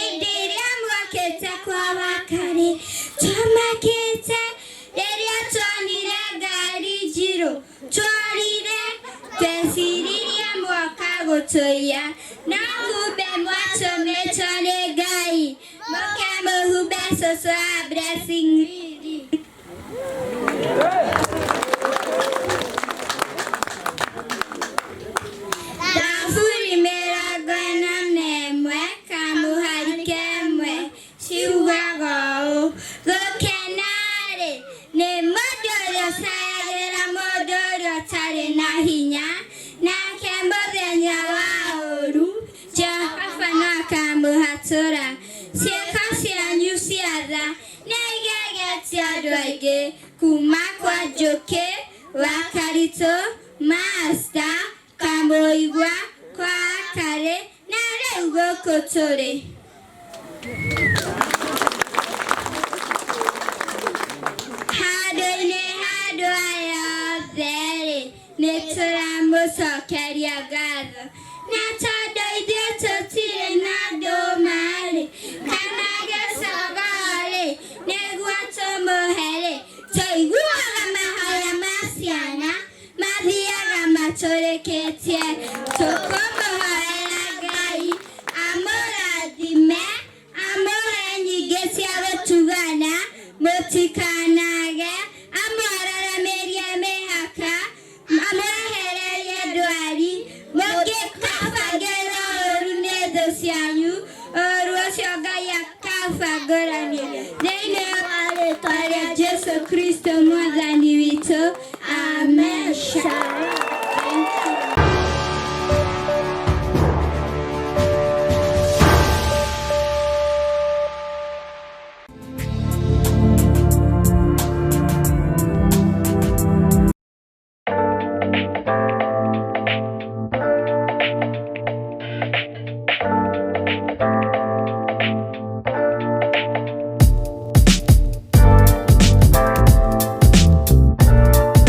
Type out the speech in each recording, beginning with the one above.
Hĩndĩ ĩrĩa mwokĩte kwa Wakarĩ, twamakĩte rĩrĩa tuonire ngari njirũ, tworire tweciririe mwoka gũtũiya, no kumbe mwatũmĩtwo nĩ Ngai mũke mũhumbe cũcũ wa Blessing riri. Thaburi 41 kamũhari kemwe ciugaga ũũ, gũkena-rĩ nĩ mũndũ ũrĩa ũcayagĩra mũndũ ũrĩa ũtarĩ na hinya, nake mũthenya wa ũũru Jehova no akamũhatũra. Ciĩko cianyu cia tha nĩ igegetie andũ aingĩ, kuma kwa Njũkĩ, wa Karitũ, Master, Kamũigua, kwa Akarĩ, na rĩu gũkũ tũrĩ. Handũ-inĩ ha andũ aya othe-rĩ, nĩ tũramũcokeria ngatho. Na tondũ ithuĩ tũtirĩ na ndũma-rĩ, kana gĩcogoo-rĩ, nĩguo tũmũhe-rĩ, tũiguaga mahoya ma ciana mathiaga matũrĩkĩtie. Tũkũmũhoera Ngai amũrathime, amũhe nyingĩ cia gũtugana, mũtikanage, amwararamĩrie mĩhaka, amwehererie ndwari, mũngĩkabangĩrwo ũũru nĩ thũ cianyu, ũũru ũcio Ngai akaũbangũrania. Thĩinĩ wa rĩtwa rĩa Jesu Kristo Mwathani witũ, amen. Shalom. Thank you.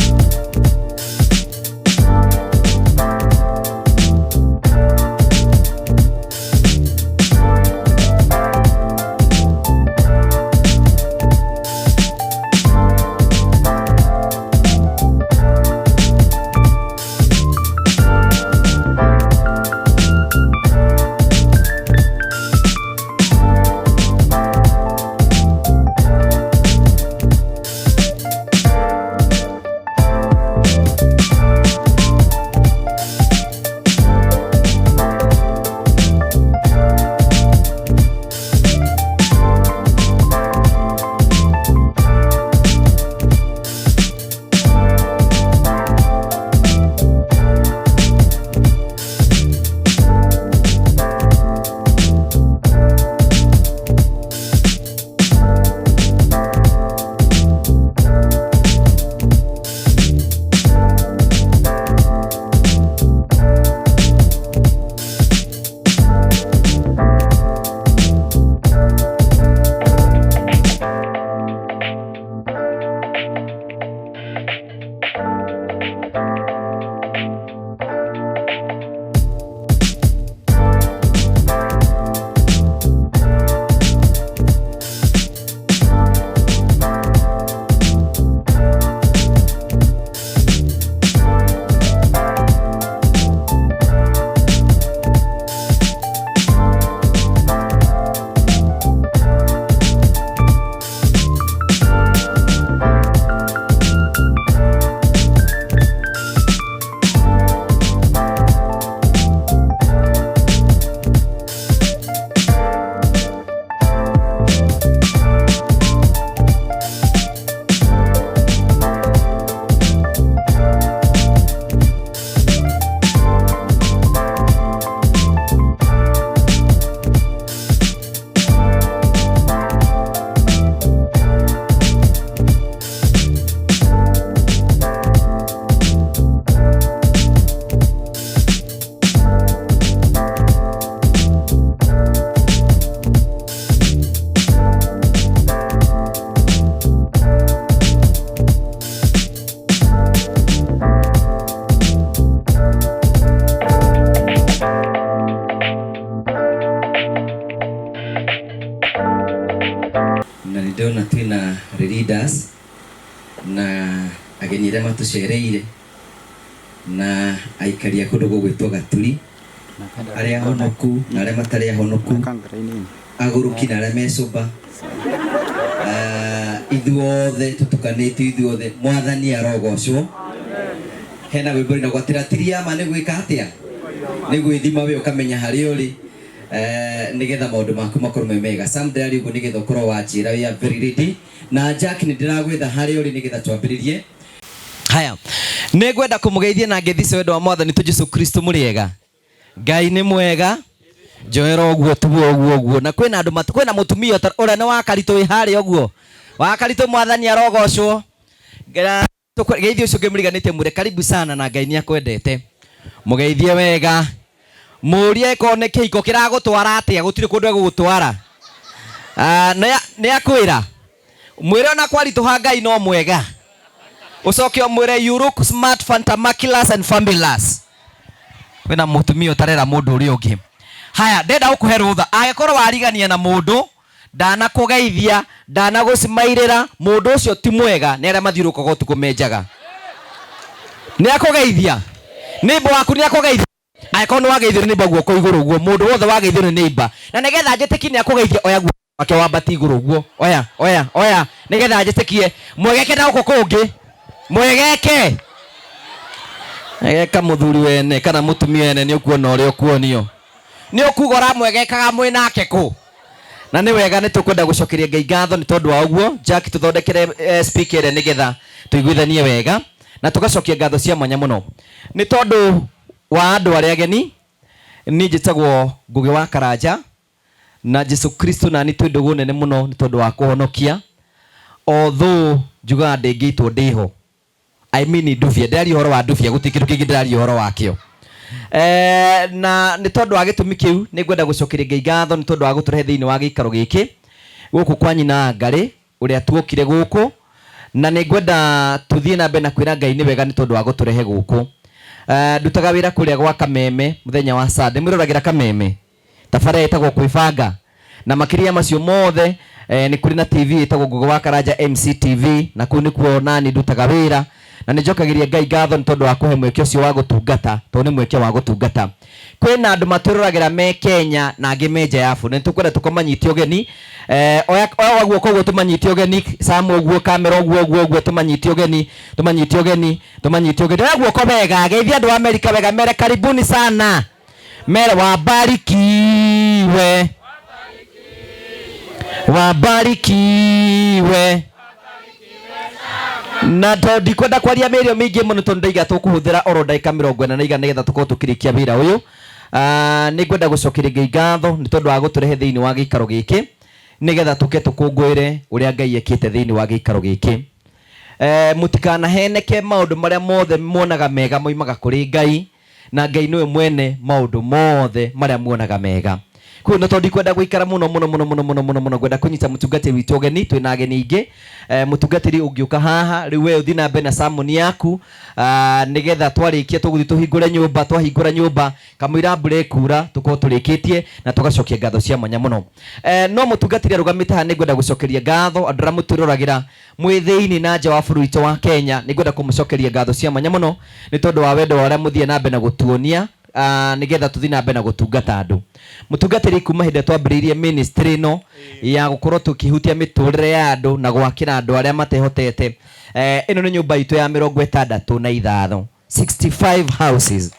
Na nĩ ndĩrona twĩna leaders na ageni arĩa matũcereire na aikari a kũndũ gũgwĩtwo Gaturi, arĩa ahonoku na arĩa matarĩ ahonoku, agũrũki na arĩa mecũmba, ithuothe tũtukanĩtio ithuothe, Mwathani arogocwo. Hena rwĩmbo rwĩnagwo atĩ ratiri ya ma nĩ gwĩka atĩa? Nĩ gwĩthima we ũkamenya harĩa ũrĩ, nĩgetha maũndũ maku makorwo me mega. Sam ndĩraria ũguo nĩgetha ũkorwo wanjĩra we are very ready. Na Jack nĩ ndĩragwetha harĩa ũrĩ nĩgetha twambĩrĩrie. Haya, nĩ ngwenda kũmũgeithia na ngeithi cia wendo wa Mwathani witũ Jesu Kristo. Mũrĩ ega? Ngai nĩ mwega. Njoera ũguo tu ũguo ũguo. Na kwĩna andũ kwĩna mũtumia ũrĩa nĩ wa Karitũ wĩ harĩa ũguo. Wa Karitũ, Mwathani arogocwo. Geithie ũcio ũngĩ mũriganĩtie, mwĩre karibu sana na Ngai nĩ akwendete. Mũgeithie wega. Mũrie ĩkorwo nĩ kĩhiko kĩragũtwara atĩa, gũtirĩ kũndũ egũgũtwara. Nĩ akwĩra. Mwĩre ona kwaritũha Ngai no mwega. Ũcoke ũmwĩre, "You look smart, fantamaculous and fabulous." Kwĩna mũtumia ũtarera mũndũ ũrĩa ũngĩ. Haya, ndenda gũkũhe rũtha. Angĩkorwo warigania na mũndũ ndanakũgeithia, ndanagũcimairĩra, mũndũ ũcio ti mwega, nĩ arĩa mathiũrũrũkaga ũtukũ menjaga. Nĩ akũgeithia nĩmba waku, nĩ akũgeithia. Angĩkorwo nĩ wageithio nĩ nĩmba, guoko igũrũ ũguo, mũndũ wothe wageithio nĩ nĩmba. Na nĩgetha njĩtĩkie nĩ akũgeithia, oya guoko wake wambatie igũrũ ũguo. Oya, oya, oya, nĩgetha njĩtĩkie. Mwegeke na gũkũ kũngĩ, mwegeke. Egeka mũthuri wene kana mũtumia wene, nĩ ũkuona ũrĩa ũkuonio, nĩ ũkuga ũramwegekaga mwĩ nake kũ. Na nĩ wega, nĩ tũkwenda gũcokeria Ngai ngatho nĩ tondũ wa ũguo. Jack, tũthondekere speaker ĩrĩa nĩgetha tũiguithanie wega, na tũgacokia ngatho cia mwanya mũno nĩ tondũ wa andũ arĩa ageni. Niĩ njĩtagwo Ngũgĩ wa Karanja, na Jesu Kristo nani twĩ ndũgũ nene mũno nĩ tondũ wa kũhonokia. Although njugaga ndĩngĩitwo ndĩho, I mean ndubia, ndĩraria ũhoro wa ndubia, gũtirĩ kĩndũ kĩngĩ ndĩraria ũhoro wakĩo. Na nĩ tondũ wa gĩtũmi kĩu nĩ ngwenda gũcokeria Ngai ngatho nĩ tondũ wa gũtũrehe thĩinĩ wa gĩikaro gĩkĩ gũkũ kwa nyina Ngarĩ ũrĩa tuokire gũkũ, na nĩ ngwenda tũthiĩ na mbere na kwĩra Ngai nĩ wega nĩ tondũ wa gũtũrehe gũkũ. Ndutaga wĩra kũrĩa gwa Kameme mũthenya wa Sunday, mwĩroragĩra Kameme tabarĩra ĩtagwo Kwĩbanga, na makĩria ya macio mothe, nĩ kũrĩ na TV ĩtagwo Ngũgĩ wa Karanja MCTV, na kũu nĩkuo nani ndutaga wĩra, na nĩ njokagĩria Ngai ngatho nĩ tondũ wa kũhe mweke ũcio wa gũtungata, tondũ nĩ mweke wa gũtungata. Kwĩna andũ matwĩroragĩra me Kenya na angĩ me nja ya bũrũri, nĩ tũkwenda tũkamanyite ũgeni. Oya oya guoko ũguo tũmanyite ũgeni. Sam, ũguo kamera, ũguo ũguo ũguo, tũmanyite ũgeni, tũmanyite ũgeni, tũmanyite ũgeni. Oya guoko wega, geithia andũ a Amerika wega, mere karibuni sana, mere wabarikiwe, wabarikiwe. Na tondũ ndikwenda kwaria mĩario mĩingĩ mũno, tondũ ndaiga tũkũhũthĩra oro ndagĩka 40 nĩgetha tũkorwo tũkĩrĩkia wĩra ũyũ, nĩ ngwenda gũcokeria Ngai ngatho nĩ tondũ wa gũtũrehe thĩinĩ wa gĩikaro gĩkĩ nĩgetha tũke tũkũngũĩre ũrĩa Ngai ekĩte thĩinĩ wa gĩikaro gĩkĩ. Mũtikanaheneke, maũndũ marĩa mothe muonaga mega moimaga kũrĩ Ngai, na Ngai nĩwe mwene maũndũ mothe marĩa muonaga mega. Koguo na tondũ ndikwenda gũikara mũno mũno mũno mũno mũno mũno mũno, ngwenda kũnyita mũtungatĩri witũ ũgeni. Twĩna ageni aingĩ. Mũtungatĩri, ũngĩũka haha rĩu, we ũthiĩ na mbere na sermon yaku, nĩgetha twarĩkia tũgũthiĩ tũhingũre nyũmba. Twahingũra nyũmba, kamũira mbura ĩkura, tũkorwo tũrĩkĩtie na tũgacokia ngatho cia mwanya mũno. No mũtungatĩri arũgamĩte haha, nĩ ngwenda gũcokeria ngatho andũ arĩa mũtwĩroragĩra mwĩ thĩinĩ na nja wa bũrũri witũ wa Kenya. Nĩ ngwenda kũmũcokeria ngatho cia mwanya mũno nĩ tondũ wa wendo wa ũrĩa mũthiĩ na mbere na gũtuonia, nĩgetha tũthiĩ na mbere na gũtungata andũ. Mũtungatĩri, kuma hĩndĩ ĩrĩa twambĩrĩirie ministry ĩno ya gũkorwo tũkĩhutia mĩtũrĩre ya andũ na gwakĩra andũ arĩa matehotete, ĩno nĩ nyũmba itũ ya 65, 65 houses.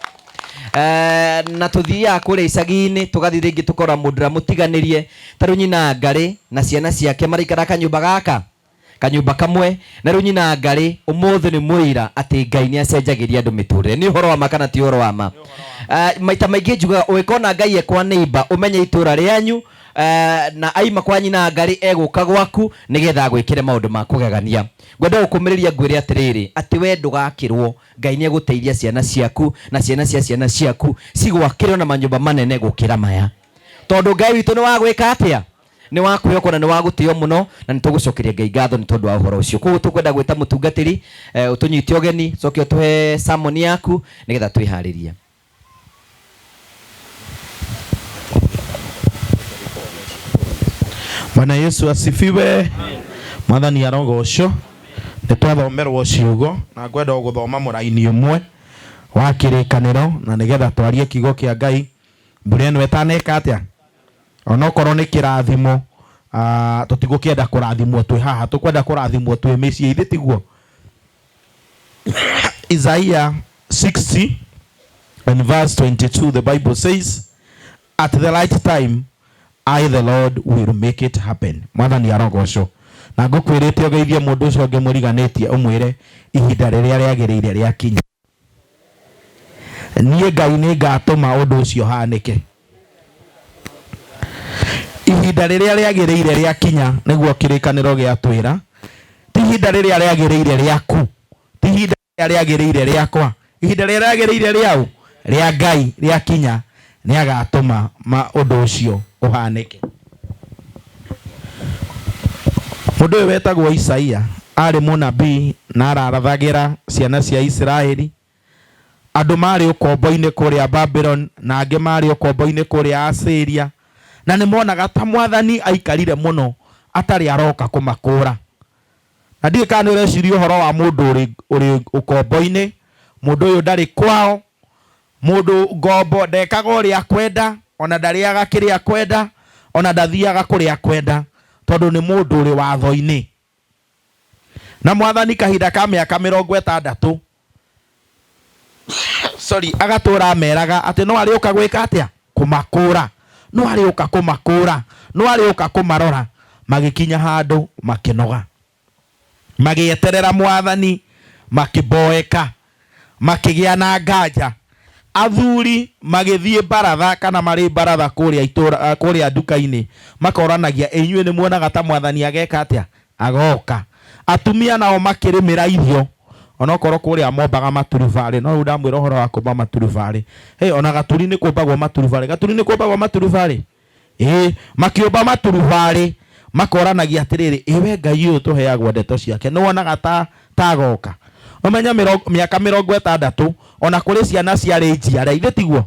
Na tũthiaga kũrĩa icagi-inĩ, tũgathiĩ rĩngĩ tũkora mũndũ ũrĩa mũtiganĩrie, ta rĩu nyina Ngarĩ na ciana ciake maraikara kanyũmba gaka, kanyũmba kamwe. Na rĩu nyina Ngarĩ ũmũthĩ nĩ mũira atĩ Ngai nĩ acenjagĩria andũ mĩtũrĩre. Nĩ ũhoro wa ma kana ti ũhoro wa ma? Maita maingĩ njugaga ũngĩkona Ngai ekwa neighbor, ũmenye itũra rĩanyu, na aima kwa nyina Ngarĩ egũka gwaku nĩgetha agwĩkĩre maũndũ ma kũgegania. Ngwenda gũkũmĩrĩria ngwĩre atĩrĩrĩ, atĩ we ndũgakĩrwo, Ngai nĩ egũteithia ciana ciaku na ciana cia ciana ciaku cigwakĩrwo na manyũmba manene gũkĩra maya, tondũ Ngai witũ nĩ wa gwĩka atĩa? Nĩ wa kwĩhokwo na nĩ wa gũtĩo mũno, na nĩ tũgũcokeria Ngai ngatho nĩ tondũ wa ũhoro ũcio. Koguo tũkwenda gwĩta mũtungatĩri, ũtũnyite ũgeni, coke ũtũhe sermon yaku nĩgetha twĩharĩrie. Mwathani. Bwana Yesu asifiwe. Mwathani arogocwo. Nĩ twathomerwo ciugo na ngwenda gũthoma mũraini ũmwe wa kĩrĩkanĩro na nĩgetha twarie kiugo kĩa Ngai mbura ĩno ĩtaneka atĩa onokorwo nĩ kĩrathimo tũtigũkĩenda kũrathimwo twĩ haha tũkwenda kũrathimwo twĩ mĩciĩ ithe tiguo. Isaiah 60 and verse 22, the Bible says, "At the right time, I the Lord will make it happen." Mwathani arogocwo. Na ngũkwĩrĩte ũgeithie mũndũ ũcio ũngĩ mũriganĩtie ũmwĩre ihinda rĩrĩa rĩagĩrĩire rĩakinya. Niĩ Ngai nĩngatũma ũndũ ũcio ũhanĩke. Ihinda rĩrĩa rĩagĩrĩire rĩakinya nĩguo kĩrĩkanĩro gĩatwĩra. Ti ihinda rĩrĩa rĩagĩrĩire rĩaku. Ti ihinda rĩrĩa rĩagĩrĩire rĩakwa. Ihinda rĩrĩa rĩagĩrĩire rĩau rĩa Ngai rĩakinya nĩagatũma ũndũ ũcio ũhanĩke. Mũndũ ũyũ wetagwo Isaia arĩ mũnabii na ararathagĩra ciana cia Isiraeli. Andũ marĩ ũkombo-inĩ kũrĩa Babylon na angĩ marĩ ũkombo-inĩ kũrĩa Asiria, na nĩ monaga ta mwathani aikarire mũno atarĩ aroka kũmakũra. Na ndiũĩ kana nĩ ũreciria ũhoro wa mũndũ ũrĩ ũkombo-inĩ, mũndũ ũyũ ndarĩ kwao, mũndũ ngombo ndekaga ũrĩa akwenda, ona ndarĩaga kĩrĩa akwenda, ona ndathiaga kũrĩa akwenda, tondũ nĩ mũndũ ũrĩ watho-inĩ. Na mwathani kahinda ka mĩaka 60 sorry, agatũra ameraga atĩ no arĩũka gwĩka atĩa? Kũmakũra. No arĩũka kũmakũra. No arĩũka kũmarora. Magĩkinya handũ makĩnoga. Magĩeterera mwathani, makĩboeka, makĩgĩa na nganja. Athuri magĩthiĩ baratha kana marĩ baratha kũrĩa itũra, kũrĩa nduka-inĩ, makoranagia inyuĩ nĩ muonaga ta mwathani ageka atĩa? Agoka. Atumia nao makĩrĩmĩra irio onokorwo kũrĩa mombaga maturubarĩ, no rĩu ndamwĩra ũhoro wa kũmba maturubarĩ. Hey, ona gaturi nĩ kũmbagwo maturubarĩ. Gaturi nĩ kũmbagwo maturubarĩ. Ĩĩ, makĩũmba maturubarĩ makoranagia atĩrĩrĩ, ĩ we Ngai ũyũ tũheagwo ndeto ciake nĩ wonaga ta agoka. Ũmenye mĩaka 60 ona kũrĩ ciana ciarĩ njiare, ithe tiguo?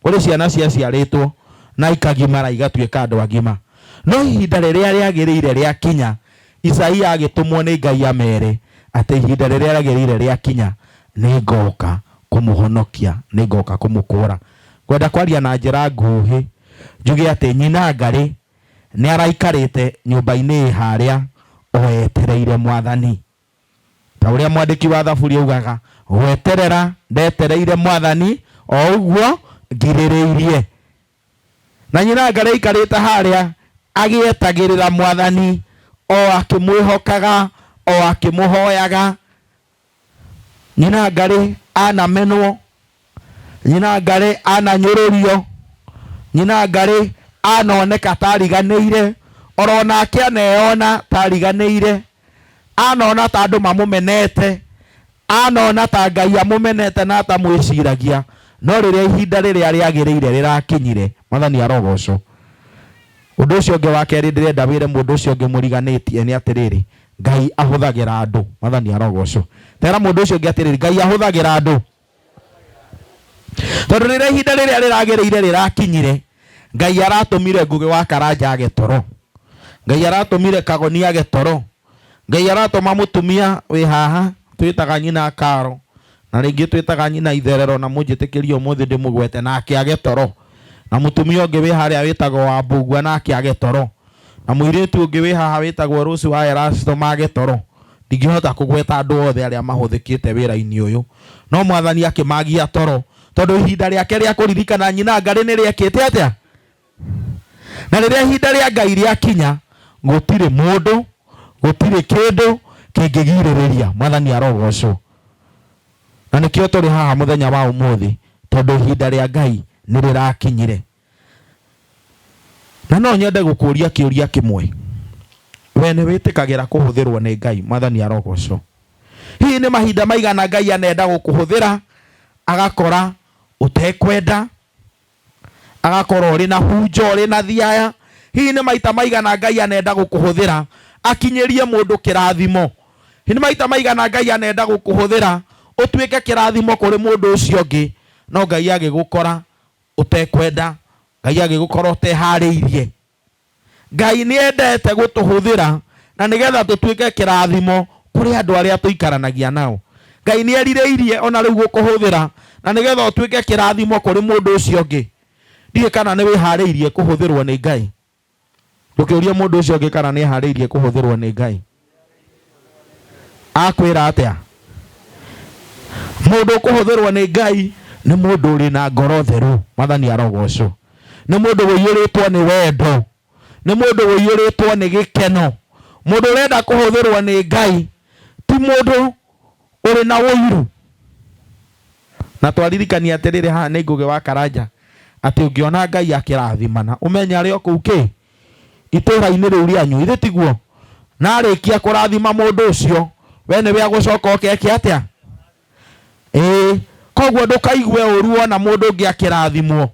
Kũrĩ ciana ciaciarĩtwo na ikagimara igatuĩka andũ agima. No ihinda rĩrĩa rĩagĩrĩire rĩakinya, Isaia agĩtũmwo nĩ Ngai amere atĩ ihinda rĩrĩa rĩagĩrĩire rĩakinya nĩngoka kũmũhonokia, nĩngoka kũmũkũra. Ngwenda kwaria na njĩra nguhĩ njuge atĩ nyina Ngarĩ nĩ araikarĩte nyũmba-inĩ harĩa o etereire mwathani. Ta ũrĩa mwandĩki wa Thaburi augaga, gweterera ndetereire mwathani o ũguo ngirĩrĩirie. Na nyina Ngarĩ aikarĩte harĩa agĩetagĩrĩra mwathani o akĩmwĩhokaga o akĩmũhoyaga. Nyina Ngarĩ anamenwo, nyina Ngarĩ ananyũrũrio, nyina Ngarĩ anoneka tariganĩire, oro nake aneyona tariganĩire, anona ta andũ mamũmenete, anona ta Ngai amũmenete na atamwĩciragia. No rĩrĩa ihinda rĩrĩa rĩagĩrĩire rĩrakinyire, mwathani arogocwo. Ũndũ ũcio ũngĩ wa kerĩ ndĩrenda wĩre mũndũ ũcio ũngĩ mũriganĩtie nĩ atĩrĩrĩ, Ngai ahũthagĩra andũ. Mwathani arogocwo. Tera mũndũ ũcio ũngĩ atĩrĩrĩ, Ngai ahũthagĩra andũ. Tondũ rĩrĩa ihinda rĩrĩa rĩragĩrĩire rĩrakinyire, Ngai aratũmire Ngũgĩ wa Karanja age toro. Ngai aratũmire Kagoni age toro. Ngai aratũma mũtumia wĩ haha twĩtaga nyina Karo na rĩngĩ twĩtaga nyina Itherero na mũnjĩtĩkĩrie ũmũthĩ ndĩmũgwete nake age toro. Na mũtumia ũngĩ wĩ harĩa wĩtagwo Wambũgua nake age toro. Na mũirĩtu ũngĩ wĩ haha wĩtagwo Rose wa Erasto mage toro. Ndingĩhota kũgweta andũ othe arĩa mahũthĩkĩte wĩra-inĩ ũyũ. No mwathani akĩmagia toro tondũ ihinda rĩake rĩa kũririkana nyina Ngarĩ nĩ rĩekĩte atĩa? Na rĩrĩa ihinda rĩa Ngai rĩakinya, gũtirĩ mũndũ, gũtirĩ kĩndũ kĩngĩgirĩrĩria. Mwathani arogocwo. Na nĩkĩo tũrĩ haha mũthenya wa ũmũthĩ, tondũ ihinda rĩa Ngai nĩ rĩrakinyire. Na no nyende gũkũria kĩũria kĩmwe. We nĩ wĩtĩkagĩra kũhũthĩrwo nĩ Ngai? Mwathani arogocwo. Hihi nĩ mahinda maigana Ngai anenda gũkũhũthĩra agakora ũtekwenda, agakora ũrĩ na hunjo, ũrĩ na thiaya? Hihi nĩ maita maigana Ngai anenda gũkũhũthĩra akinyĩrie mũndũ kĩrathimo? Hihi nĩ maita maigana Ngai anenda gũkũhũthĩra ũtuĩke kĩrathimo kũrĩ mũndũ ũcio ũngĩ, no Ngai agĩgũkora ũtekwenda, Ngai agĩgũkora ũteharĩirie. Ngai nĩ endete gũtũhũthĩra na nĩgetha tũtuĩke kĩrathimo kũrĩ andũ arĩa tũikaranagia nao. Ngai nĩ erirĩirie ona rĩu gũkũhũthĩra na nĩgetha ũtuĩke kĩrathimo kũrĩ mũndũ ũcio ũngĩ. Ndiũĩ kana nĩ wĩharĩirie kũhũthĩrwo nĩ Ngai. Ndũkĩũrie mũndũ ũcio ũngĩ kana nĩ eharĩirie kũhũthĩrwo nĩ Ngai. Akwĩra atĩa? Mũndũ ũkũhũthĩrwo nĩ Ngai nĩ mũndũ ũrĩ na ngoro theru. Mwathani arogocwo. Nĩ mũndũ ũiyũrĩtwo nĩ wendo. Nĩ mũndũ ũiyũrĩtwo nĩ gĩkeno. Mũndũ ũrenda kũhũthĩrwo nĩ Ngai ti mũndũ ũrĩ na ũiru. Na twaririkania atĩrĩrĩ haha nĩ Ngũgĩ wa Karanja atĩ ũngĩona Ngai akĩrathimana ũmenye arĩ o kũu kĩ itũũra-inĩ rĩu rĩanyu, ithe tiguo? Na arĩkia kũrathima mũndũ ũcio we nĩwe agũcoka oke eke atĩa? Ĩĩ, koguo ndũkaigue ũru wona mũndũ ũngĩ akĩrathimwo.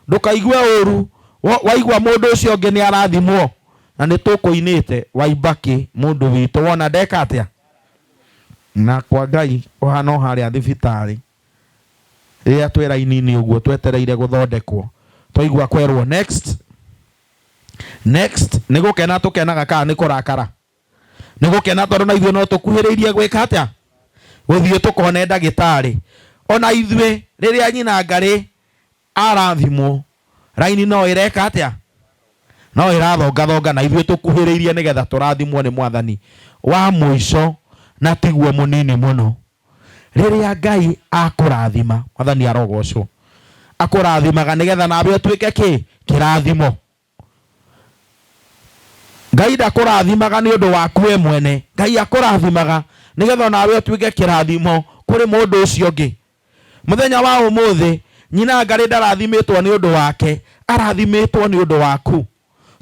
Ndũkaigue ũru waigua mũndũ ũcio ũngĩ nĩ arathimwo. Na nĩ tũkũinĩte Waimbakĩ mũndũ witũ wona ndeka atĩa? Na kwa Ngai ũhana o harĩa thibitarĩ rĩrĩa twĩ raini-inĩ ũguo twetereire gũthondekwo twaigua kwerwo next next nĩ gũkena tũkenaga kana nĩ kũrakara? Nĩ gũkena tondũ na ithuĩ no tũkuhĩrĩirie gwĩka atĩa? Gũthiĩ tũkone ndagĩtarĩ. Ona ithuĩ rĩrĩa nyina Ngarĩ arathimwo raini no ĩreka atĩa? No ĩrathongathonga na ithuĩ tũkuhĩrĩirie nĩgetha tũrathimwo nĩ Mwathani. Wa mũico na tiguo mũnini mũno, rĩrĩa Ngai akũrathima, Mwathani arogocwo, akũrathimaga nĩgetha nawe ũtuĩke kĩ? Kĩrathimo. Ngai ndakũrathimaga nĩ ũndũ waku we mwene, Ngai akũrathimaga nĩgetha onawe ũtuĩke kĩrathimo kũrĩ mũndũ ũcio ũngĩ. Mũthenya wa ũmũthĩ nyina Ngarĩ ndarathimĩtwo nĩ ũndũ wake, arathimĩtwo nĩ ũndũ waku.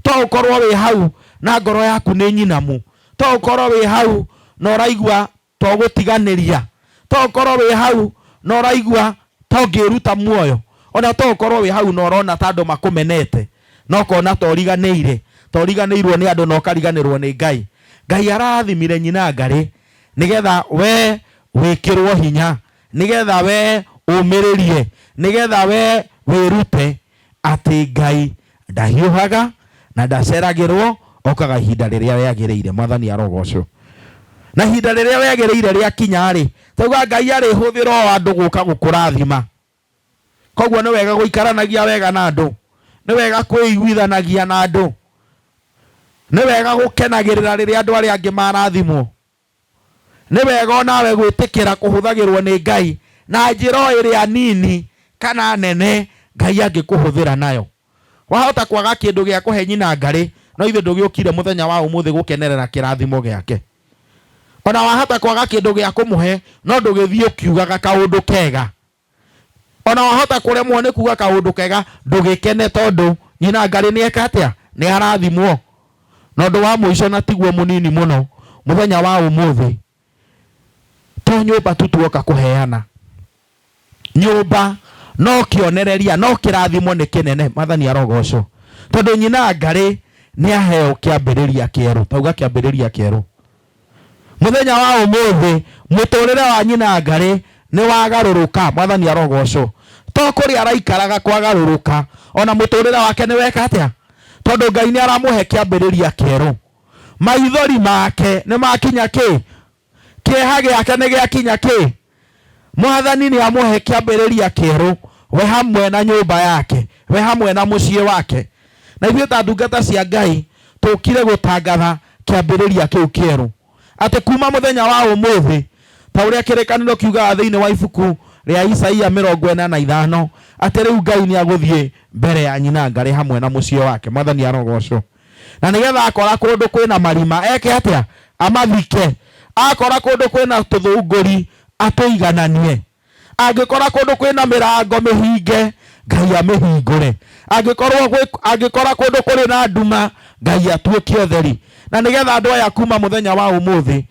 To ũkorwo wĩ hau na ngoro yaku nĩ nyinamu, to ũkorwo wĩ hau na ũraigua to ũgũtiganĩria, to ũkorwo wĩ hau na ũraigua ta ũngĩruta muoyo, ona to ũkorwo wĩ hau na ũrona ta andũ makũmenete, na ũkona ta ũriganĩire, ta ũriganĩirwo nĩ andũ na ũkariganĩrwo nĩ Ngai. Ngai arathimire nyina Ngarĩ nĩgetha we wĩkĩrwo hinya, nĩgetha we ũmĩrĩrie, nĩgetha we wĩrute atĩ Ngai ndahiũhaga na ndaceragĩrwo, okaga ihinda rĩrĩa rĩagĩrĩire. Mwathani arogocwo. Na ihinda rĩrĩa rĩagĩrĩire rĩakinya-rĩ, tauga Ngai arĩhũthĩra o andũ gũka gũkũrathima. Koguo nĩ wega gũikaranagia wega na andũ, nĩ wega kwĩiguithanagia na andũ, nĩ wega gũkenagĩrĩra rĩrĩa andũ arĩa angĩ marathimwo. Nĩ wega o nawe gwĩtĩkĩra kũhũthagĩrwo nĩ Ngai na njĩra o ĩrĩa nini kana nene Ngai angĩkũhũthĩra nayo. Wahota kwaga kĩndũ gĩa kũhe nyina ngarĩ, no ithuĩ ndũgĩũkire mũthenya wa ũmũthĩ gũkenerera kĩrathimo gĩake. O na wahota kwaga kĩndũ gĩa kũmũhe, no ndũgĩthiĩ ũkiugaga kaũndũ kega. Ona wahota kũremwo nĩ kuga kaũndũ kega, ndũgĩkene tondũ nyina ngarĩ nĩ eka atĩa? Nĩ arathimwo. Na ũndũ wa mũico na tiguo mũnini mũno, mũthenya wa ũmũthĩ to nyũmba tu tuoka kũheana. Nyũmba no kĩonereria, no kĩrathimo nĩ kĩnene. Mwathani arogocwo. Tondũ nyina ngarĩ nĩ aheo kĩambĩrĩria kĩerũ. Tauga kĩambĩrĩria kĩerũ. Mũthenya wa ũmũthĩ mũtũrĩre wa nyina ngarĩ nĩ wagarũrũka. Mwathani arogocwo. To kũrĩa araikaraga kwagarũrũka, ona mũtũrĩre wake nĩ weka atĩa? Tondũ Ngai nĩ aramũhe kĩambĩrĩria kĩerũ. Maithori make nĩ makinya kĩ? Kĩeha gĩake nĩ gĩakinya kĩ? Mwathani nĩ amũhe kĩambĩrĩria kĩerũ, we hamwe na nyũmba yake, we hamwe na mũciĩ wake. Na ithuĩ ta ndungata cia Ngai tũkire gũtangatha kĩambĩrĩria kĩu kĩerũ, atĩ kuma mũthenya wa ũmũthĩ, ta ũrĩa kĩrĩkanĩro kiugaga thĩinĩ wa ibuku rĩa Isaia 45, atĩ rĩu Ngai nĩ agũthiĩ mbere ya nyina ngarĩ hamwe na mũciĩ wake. Mwathani arogocwo. Na nĩgetha akora kũndũ kwĩna marima eke atĩa? Amathike. Akora kũndũ kwĩna tũthũngũri atũigananie. Angĩkora kũndũ kwĩna mĩrango mĩhinge, Ngai amĩhingũre. Angĩkora kũndũ kũrĩ na nduma, Ngai atuĩke ũtheri. Na nĩgetha andũ aya kuma mũthenya wa ũmũthĩ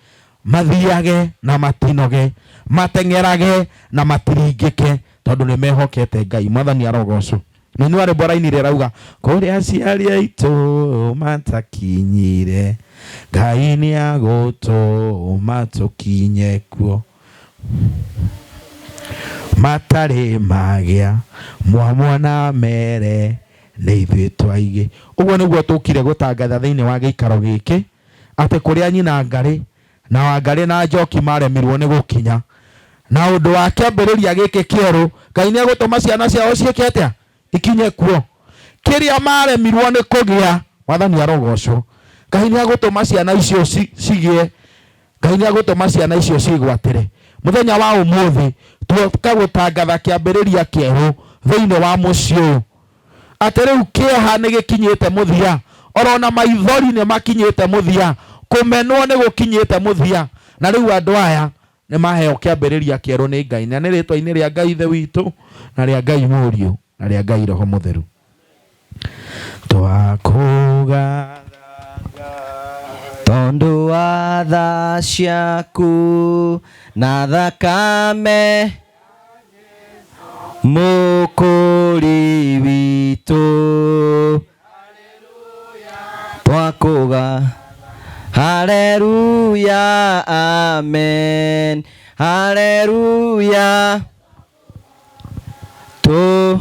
mathiage na matinoge, mateng'erage na matiringĩke, tondũ nĩ mehokete Ngai. Mwathani arogocwo. Mũini wa rwĩmbo arainire arauga kũrĩa aciari aitũ matakinyire Ngai nĩ agũtũma tũkinye kuo matarĩ magĩa mwamwona mere Nĩ ithuĩ twaigĩ. Ũguo nĩguo tũkire gũtangatha thĩinĩ wa gĩikaro gĩkĩ atĩ kũrĩa nyina Ngarĩ na Wangarĩ na Njoki maremirwo nĩ gũkinya na ũndũ wa kĩambĩrĩria gĩkĩ kĩerũ, Ngai nĩ egũtũma ciana ciao ciĩke atĩa? Ikinye kuo. Kĩrĩa maremirwo nĩ kũgĩa, Mwathani arogocwo. Ngai nĩ egũtũma ciana icio cigĩe. Ngai nĩ egũtũma ciana icio ciĩgwatĩre. Mũthenya wa ũmũthĩ tuoka gũtangatha kĩambĩrĩria kĩerũ thĩinĩ wa mũciĩ ũyũ. Atĩ rĩu kĩeha nĩ gĩkinyĩte mũthia, orona maithori nĩ makinyĩte mũthia, kũmenwo nĩ gũkinyĩte mũthia, na rĩu andũ aya nĩ maheo kĩambĩrĩria kĩerũ nĩ Ngai, na nĩ rĩtwa-inĩ rĩa Ngai Ithe witũ, na rĩa Ngai Mũriũ, na rĩa Ngai Roho Mũtheru. Twakũgatha Ngai Tondũ wa tha ciaku na thakame Mũkũri witũ, twakũga haleluya, amen, haleluya. Tu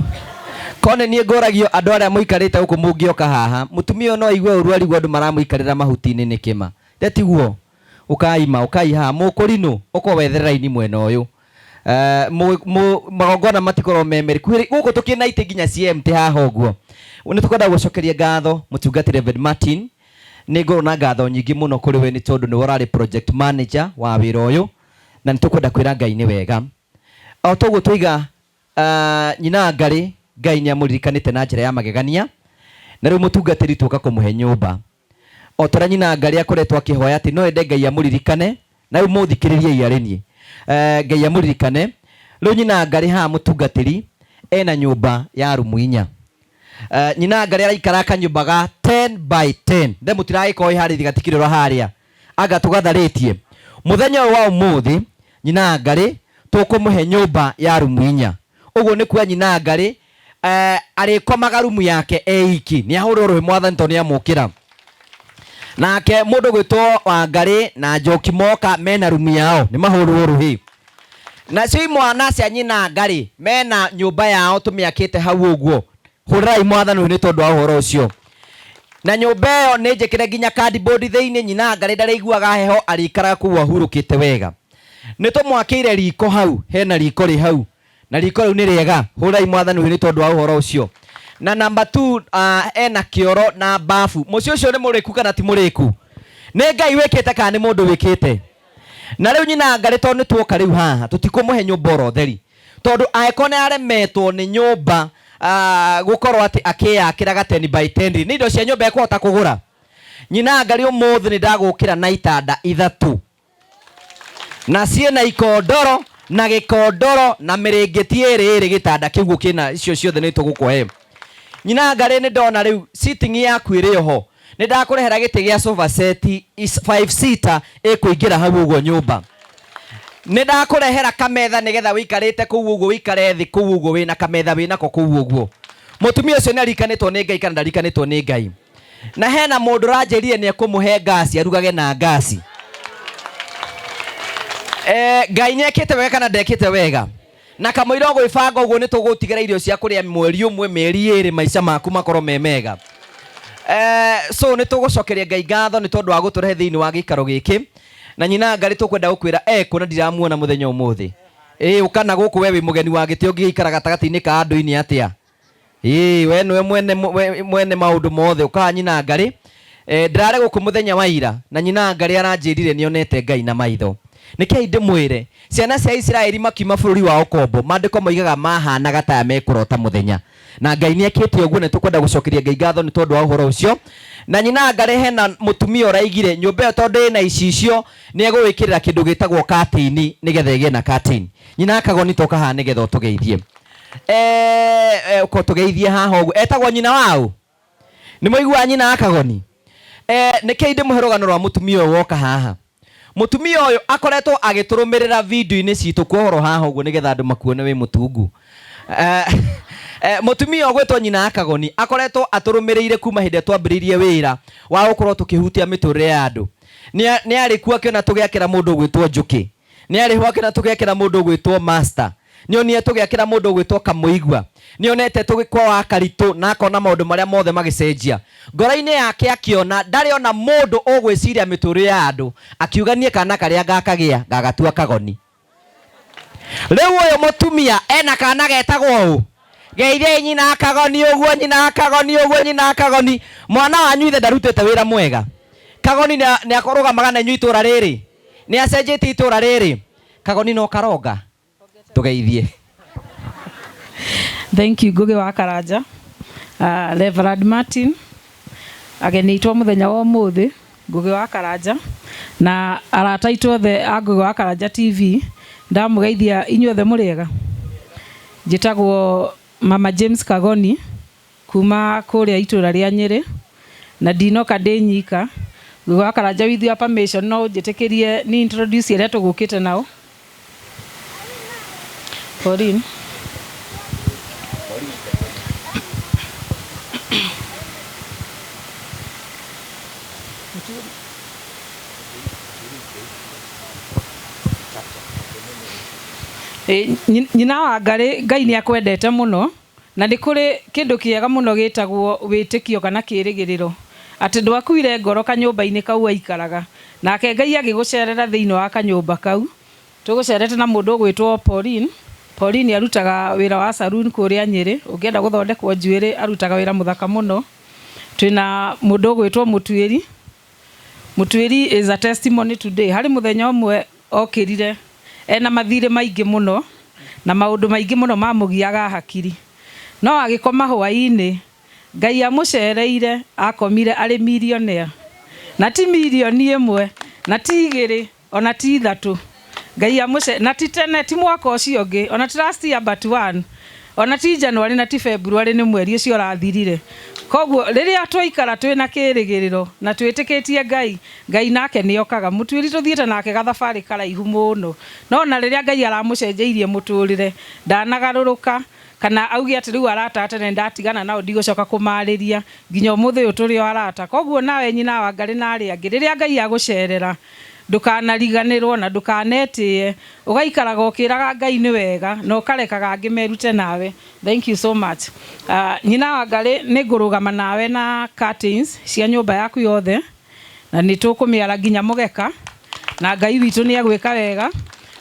kone niĩ ngũragio andũ arĩa mũikarĩte gũkũ mũngĩoka haha, mũtumia ũyũ no aigue ũru arigwo andũ maramũikarĩra mahuti-inĩ nĩkĩ ma ndetiguo ũkaima ũkai haha mũkũrinũ ũkorwo wethere raini mwena ũyũ. Magongona matikorwo me merĩ gũkũ tũkĩna itĩ nginya CMT haha ũguo. Nĩ tũkwenda gũcokeria ngatho mũtungatĩri Reverend Martin, nĩ ngorwo na ngatho nyingĩ mũno kũrĩ we nĩ tondũ nĩwe ũrarĩ project manager wa wĩra ũyũ, na nĩ tũkwenda kwĩra Ngai nĩ wega. O toguo twaiga nyina Ngarĩ, Ngai nĩ amũririkanĩte na njĩra ya magegania, na rĩu mũtungatĩri tuoka kũmũhe nyũmba. O ta ũrĩa nyina Ngarĩ akoretwo akĩhoya atĩ no ende Ngai amũririkane, na rĩu mũthikĩrĩriei arĩ niĩ, Ngai amũririkane. Rĩu nyina Ngarĩ haha mũtungatĩri ena nyũmba ya rumu inya. Nyina Ngarĩ araikara kanyũmba ga 10 by 10. Nde mũtiragĩkorwo harĩa gatikĩrĩ oro harĩa, anga tũgatharĩtie. Mũthenya ũyũ wa ũmũthĩ nyina Ngarĩ tũkũmũhe nyũmba ya rumu inya. Ũguo nĩ kuga nyina Ngarĩ arĩkomaga rumu yake eiki. Nĩ ahũrĩrwo rũhĩ Mwathani tondũ nĩ amũkĩra. Nake mũndũ gwĩtwo Wangarĩ na Njoki moka mena rumu yao, nĩ mahũrĩrwo rũhĩ. Nacio imwana cia nyina Ngarĩ mena nyũmba yao tũmĩakĩte hau ũguo. Hũrĩrai Mwathani rũhĩ nĩ tondũ wa ũhoro ũcio. Na nyũmba ĩyo nĩ njĩkĩre nginya cardboard thĩinĩ, nyina Ngarĩ ndarĩiguaga heho, arĩikaraga kũu ahurũkĩte wega. Nĩ tũmwakĩire riko hau, hena riko rĩ hau, na riko rĩu nĩ rĩega. Hũrĩrai Mwathani rũhĩ nĩ tondũ wa ũhoro ũcio. Na number 2, ena kĩoro na bafu. Mũciĩ ũcio nĩ mũrĩku kana ti mũrĩku? Nĩ Ngai wĩkĩte kana nĩ mũndũ wĩkĩte? Na rĩu nyina Ngarĩ tondũ nĩ tuoka rĩu haha, tũtikũmũhe nyũmba oro theri. Tondũ angĩkorwo nĩ aremetwo nĩ nyũmba, gũkorwo atĩ akĩyakĩra ga 10 by 10 rĩ, nĩ indo cia nyũmba ekũhota kũgũra? Nyina Ngarĩ ũmũthĩ nĩ ndagũkĩra na itanda ithatũ. Na ciĩna ikondoro na gĩkondoro na mĩrĩngĩti ĩrĩ ĩrĩ gĩtanda kĩu kĩna icio ciothe nĩ tũgũkũhe. Nyina Ngarĩ nĩ ndona rĩu sitting yaku ĩrĩ oho, nĩ ndakũrehera gĩtĩ gĩa sofa set 5 seater ĩkũingĩra hau ũguo nyũmba. Nĩ ndakũrehera kametha nĩgetha wĩikarĩte kũu ũguo, wĩikare thĩ kũu ũguo wĩna kametha wĩnako kũu ũguo. Mũtumia ũcio nĩ arikanĩtwo nĩ Ngai kana ndarikanĩtwo nĩ Ngai? Na hena mũndũ ũranjĩrire nĩ ekũmũhe ngasi arugage na ngasi. Ngai nĩ ekĩte wega kana ndekĩte wega? Na kamũira ũgwĩbanga ũguo nĩ tũgũtigĩra irio cia kũrĩa mweri ũmwe, mĩeri ĩrĩ, maica maku makorwo me mega. So nĩ tũgũcokeria Ngai ngatho nĩ tondũ wa gũtũrehe thĩinĩ wa gĩikaro gĩkĩ. Na nyina Ngarĩ tũkwenda gũkwĩra ekũ na ndiramuona mũthenya ũmũthĩ. Ũka na gũkũ we wĩ mũgeni wa gĩtĩ ũngĩgĩikara gatagatĩ-inĩ ka andũ-inĩ atĩa? We nĩwe mwene maũndũ mothe, ũkaga nyina Ngarĩ. Ndĩrarĩ gũkũ mũthenya wa ira na nyina Ngarĩ aranjĩrire nĩonete Ngai na maitho. Nĩkĩi ndĩmwĩre, ciana cia Isiraeli makiuma bũrũri wa ũkombo, maandĩko moigaga mahanaga ta aya mekũrota mũthenya. Na Ngai nĩekĩte ũguo, na nĩtũkwenda gũcokeria Ngai ngatho nĩ tondũ wa ũhoro ũcio. Na nyina Ngarĩ hena mũtumia ũraigire nyũmba ĩyo tondũ ĩna icicio, nĩegũgĩkĩrĩra kĩndũ gĩtagwo curtain nĩgetha ĩgĩe na curtain. Nyina Kagoni toka haha nĩgetha ũtũgeithie. Ũka ũtũgeithie haha ũguo. Etagwo nyina waũ? Nĩ mũiguaga nyina wa Kagoni? Nĩkĩi ndĩmũhe rũgano rwa mũtumia ũyũ woka haha. Mũtumia ũyũ akoretwo agĩtũrũmĩrĩra video-inĩ citũ kuohorwo haha ũguo nĩgetha andũ makuone wĩ mũtungu. Mũtumia ũgwĩtwo nyina wa Kagoni akoretwo atũrũmĩrĩire kuma hĩndĩ ĩrĩa twambĩrĩirie wĩra wa gũkorwo tũkĩhutia mĩtũrĩre ya andũ. Nĩ arĩ kuo akĩona tũgĩakĩra mũndũ ũgwĩtwo Njũkĩ. Nĩ arĩ ho akĩona tũgĩakĩra mũndũ ũgwĩtwo Master. Nĩ onire tũgĩakĩra mũndũ ũgwĩtwo Kamũigua, nĩ onete tũgĩkwa wa Karitũ, na akona maũndũ marĩa mothe magĩcenjia ngoro-inĩ yake, akĩona ndarĩ ona mũndũ ũgwĩciria mĩtũrĩre ya andũ, akiuga niĩ kana karĩa ngakagĩa gagatua Kagoni. Rĩu ũyũ mũtumia ena kana getagwo ũ? Geithei nyina Kagoni ũguo, nyina Kagoni ũguo, nyina Kagoni. Mwana wanyu ithe ndarutĩte wĩra mwega. Kagoni nĩ akũrũgamaga na inyuĩ itũra rĩrĩ, nĩ acenjetie itũra rĩrĩ. Kagoni no karonga tũgeithie. Thank you, Ngugi wa Karanja. Reverend Martin, ageni aitũ a mũthenya wa ũmũthĩ, Ngugi wa Karanja, na arata aitũ othe a Ngugi wa Karanja TV, ndamũgeithia inyuothe mũrĩega. Njĩtagwo Mama James Kagoni kuma kũrĩa itũra rĩa Nyĩrĩ, na ndinoka ndĩ nyika. Ngugi wa Karanja, with your permission, no ũnjĩtĩkĩrie ni introduce arĩa tũgũkĩte nao. Pauline. Nyina wa Ngarĩ, Ngai nĩ akwendete mũno, na nĩ kũrĩ kĩndũ kĩega mũno gĩtagwo wĩtĩkio kana kĩrĩgĩrĩro, atĩ ndwakuire ngoro kanyũmba-inĩ kau aikaraga, nake Ngai agĩgũcerera thĩinĩ wa kanyũmba kau. Tũgũcerete na mũndũ ũgwĩtwo Pauline. Pauline arutaga wĩra wa saloon kũrĩa Nyĩrĩ, ũngĩenda gũthondekwo njuĩrĩ arutaga wĩra mũthaka mũno. Twĩna mũndũ ũgwĩtwo Mũtuĩri. Mũtuĩri is a testimony today. Harĩ mũthenya ũmwe okĩrire ena mathirĩ maingĩ mũno na maũndũ maingĩ mũno mamũgiaga hakiri, no agĩkoma hwaĩ-inĩ Ngai amũcereire, akomire arĩ millionaire, na ti mirioni ĩmwe, na ti igĩrĩ, ona ti ithatũ. Ngai amũce na ti tene, ti mwaka ũcio ũngĩ, ona ti last year but one, ona ti January na ti February, nĩ mweri ũcio ũrathirire. Koguo rĩrĩa twaikara twĩna kĩrĩgĩrĩro na twĩtĩkĩtie Ngai, Ngai nake nĩ okaga. Mũtuĩri tũthiĩte nake gathabarĩ karaihu mũno, no na rĩrĩa Ngai aramũcenjeirie mũtũrĩre, ndanagarũrũka kana auge atĩ rĩu arata a tene ndatigana nao, ndigũcoka kũmarĩria. Nginya ũmũthĩ ũyũ tũrĩ o arata. Koguo nawe nyina wa Ngarĩ na arĩa angĩ, rĩrĩa Ngai agũcerera, ndũkanariganĩrwo na ndũkanetĩe, ũgaikaraga ũkĩraga Ngai nĩ wega na ũkarekaga angĩ merute nawe. Thank you so much. Nyina wa Ngarĩ, nĩ ngũrũgama nawe na curtains cia nyũmba yaku yothe, na nĩ tũkũmĩara nginya mũgeka, na Ngai witũ nĩ egwĩka wega.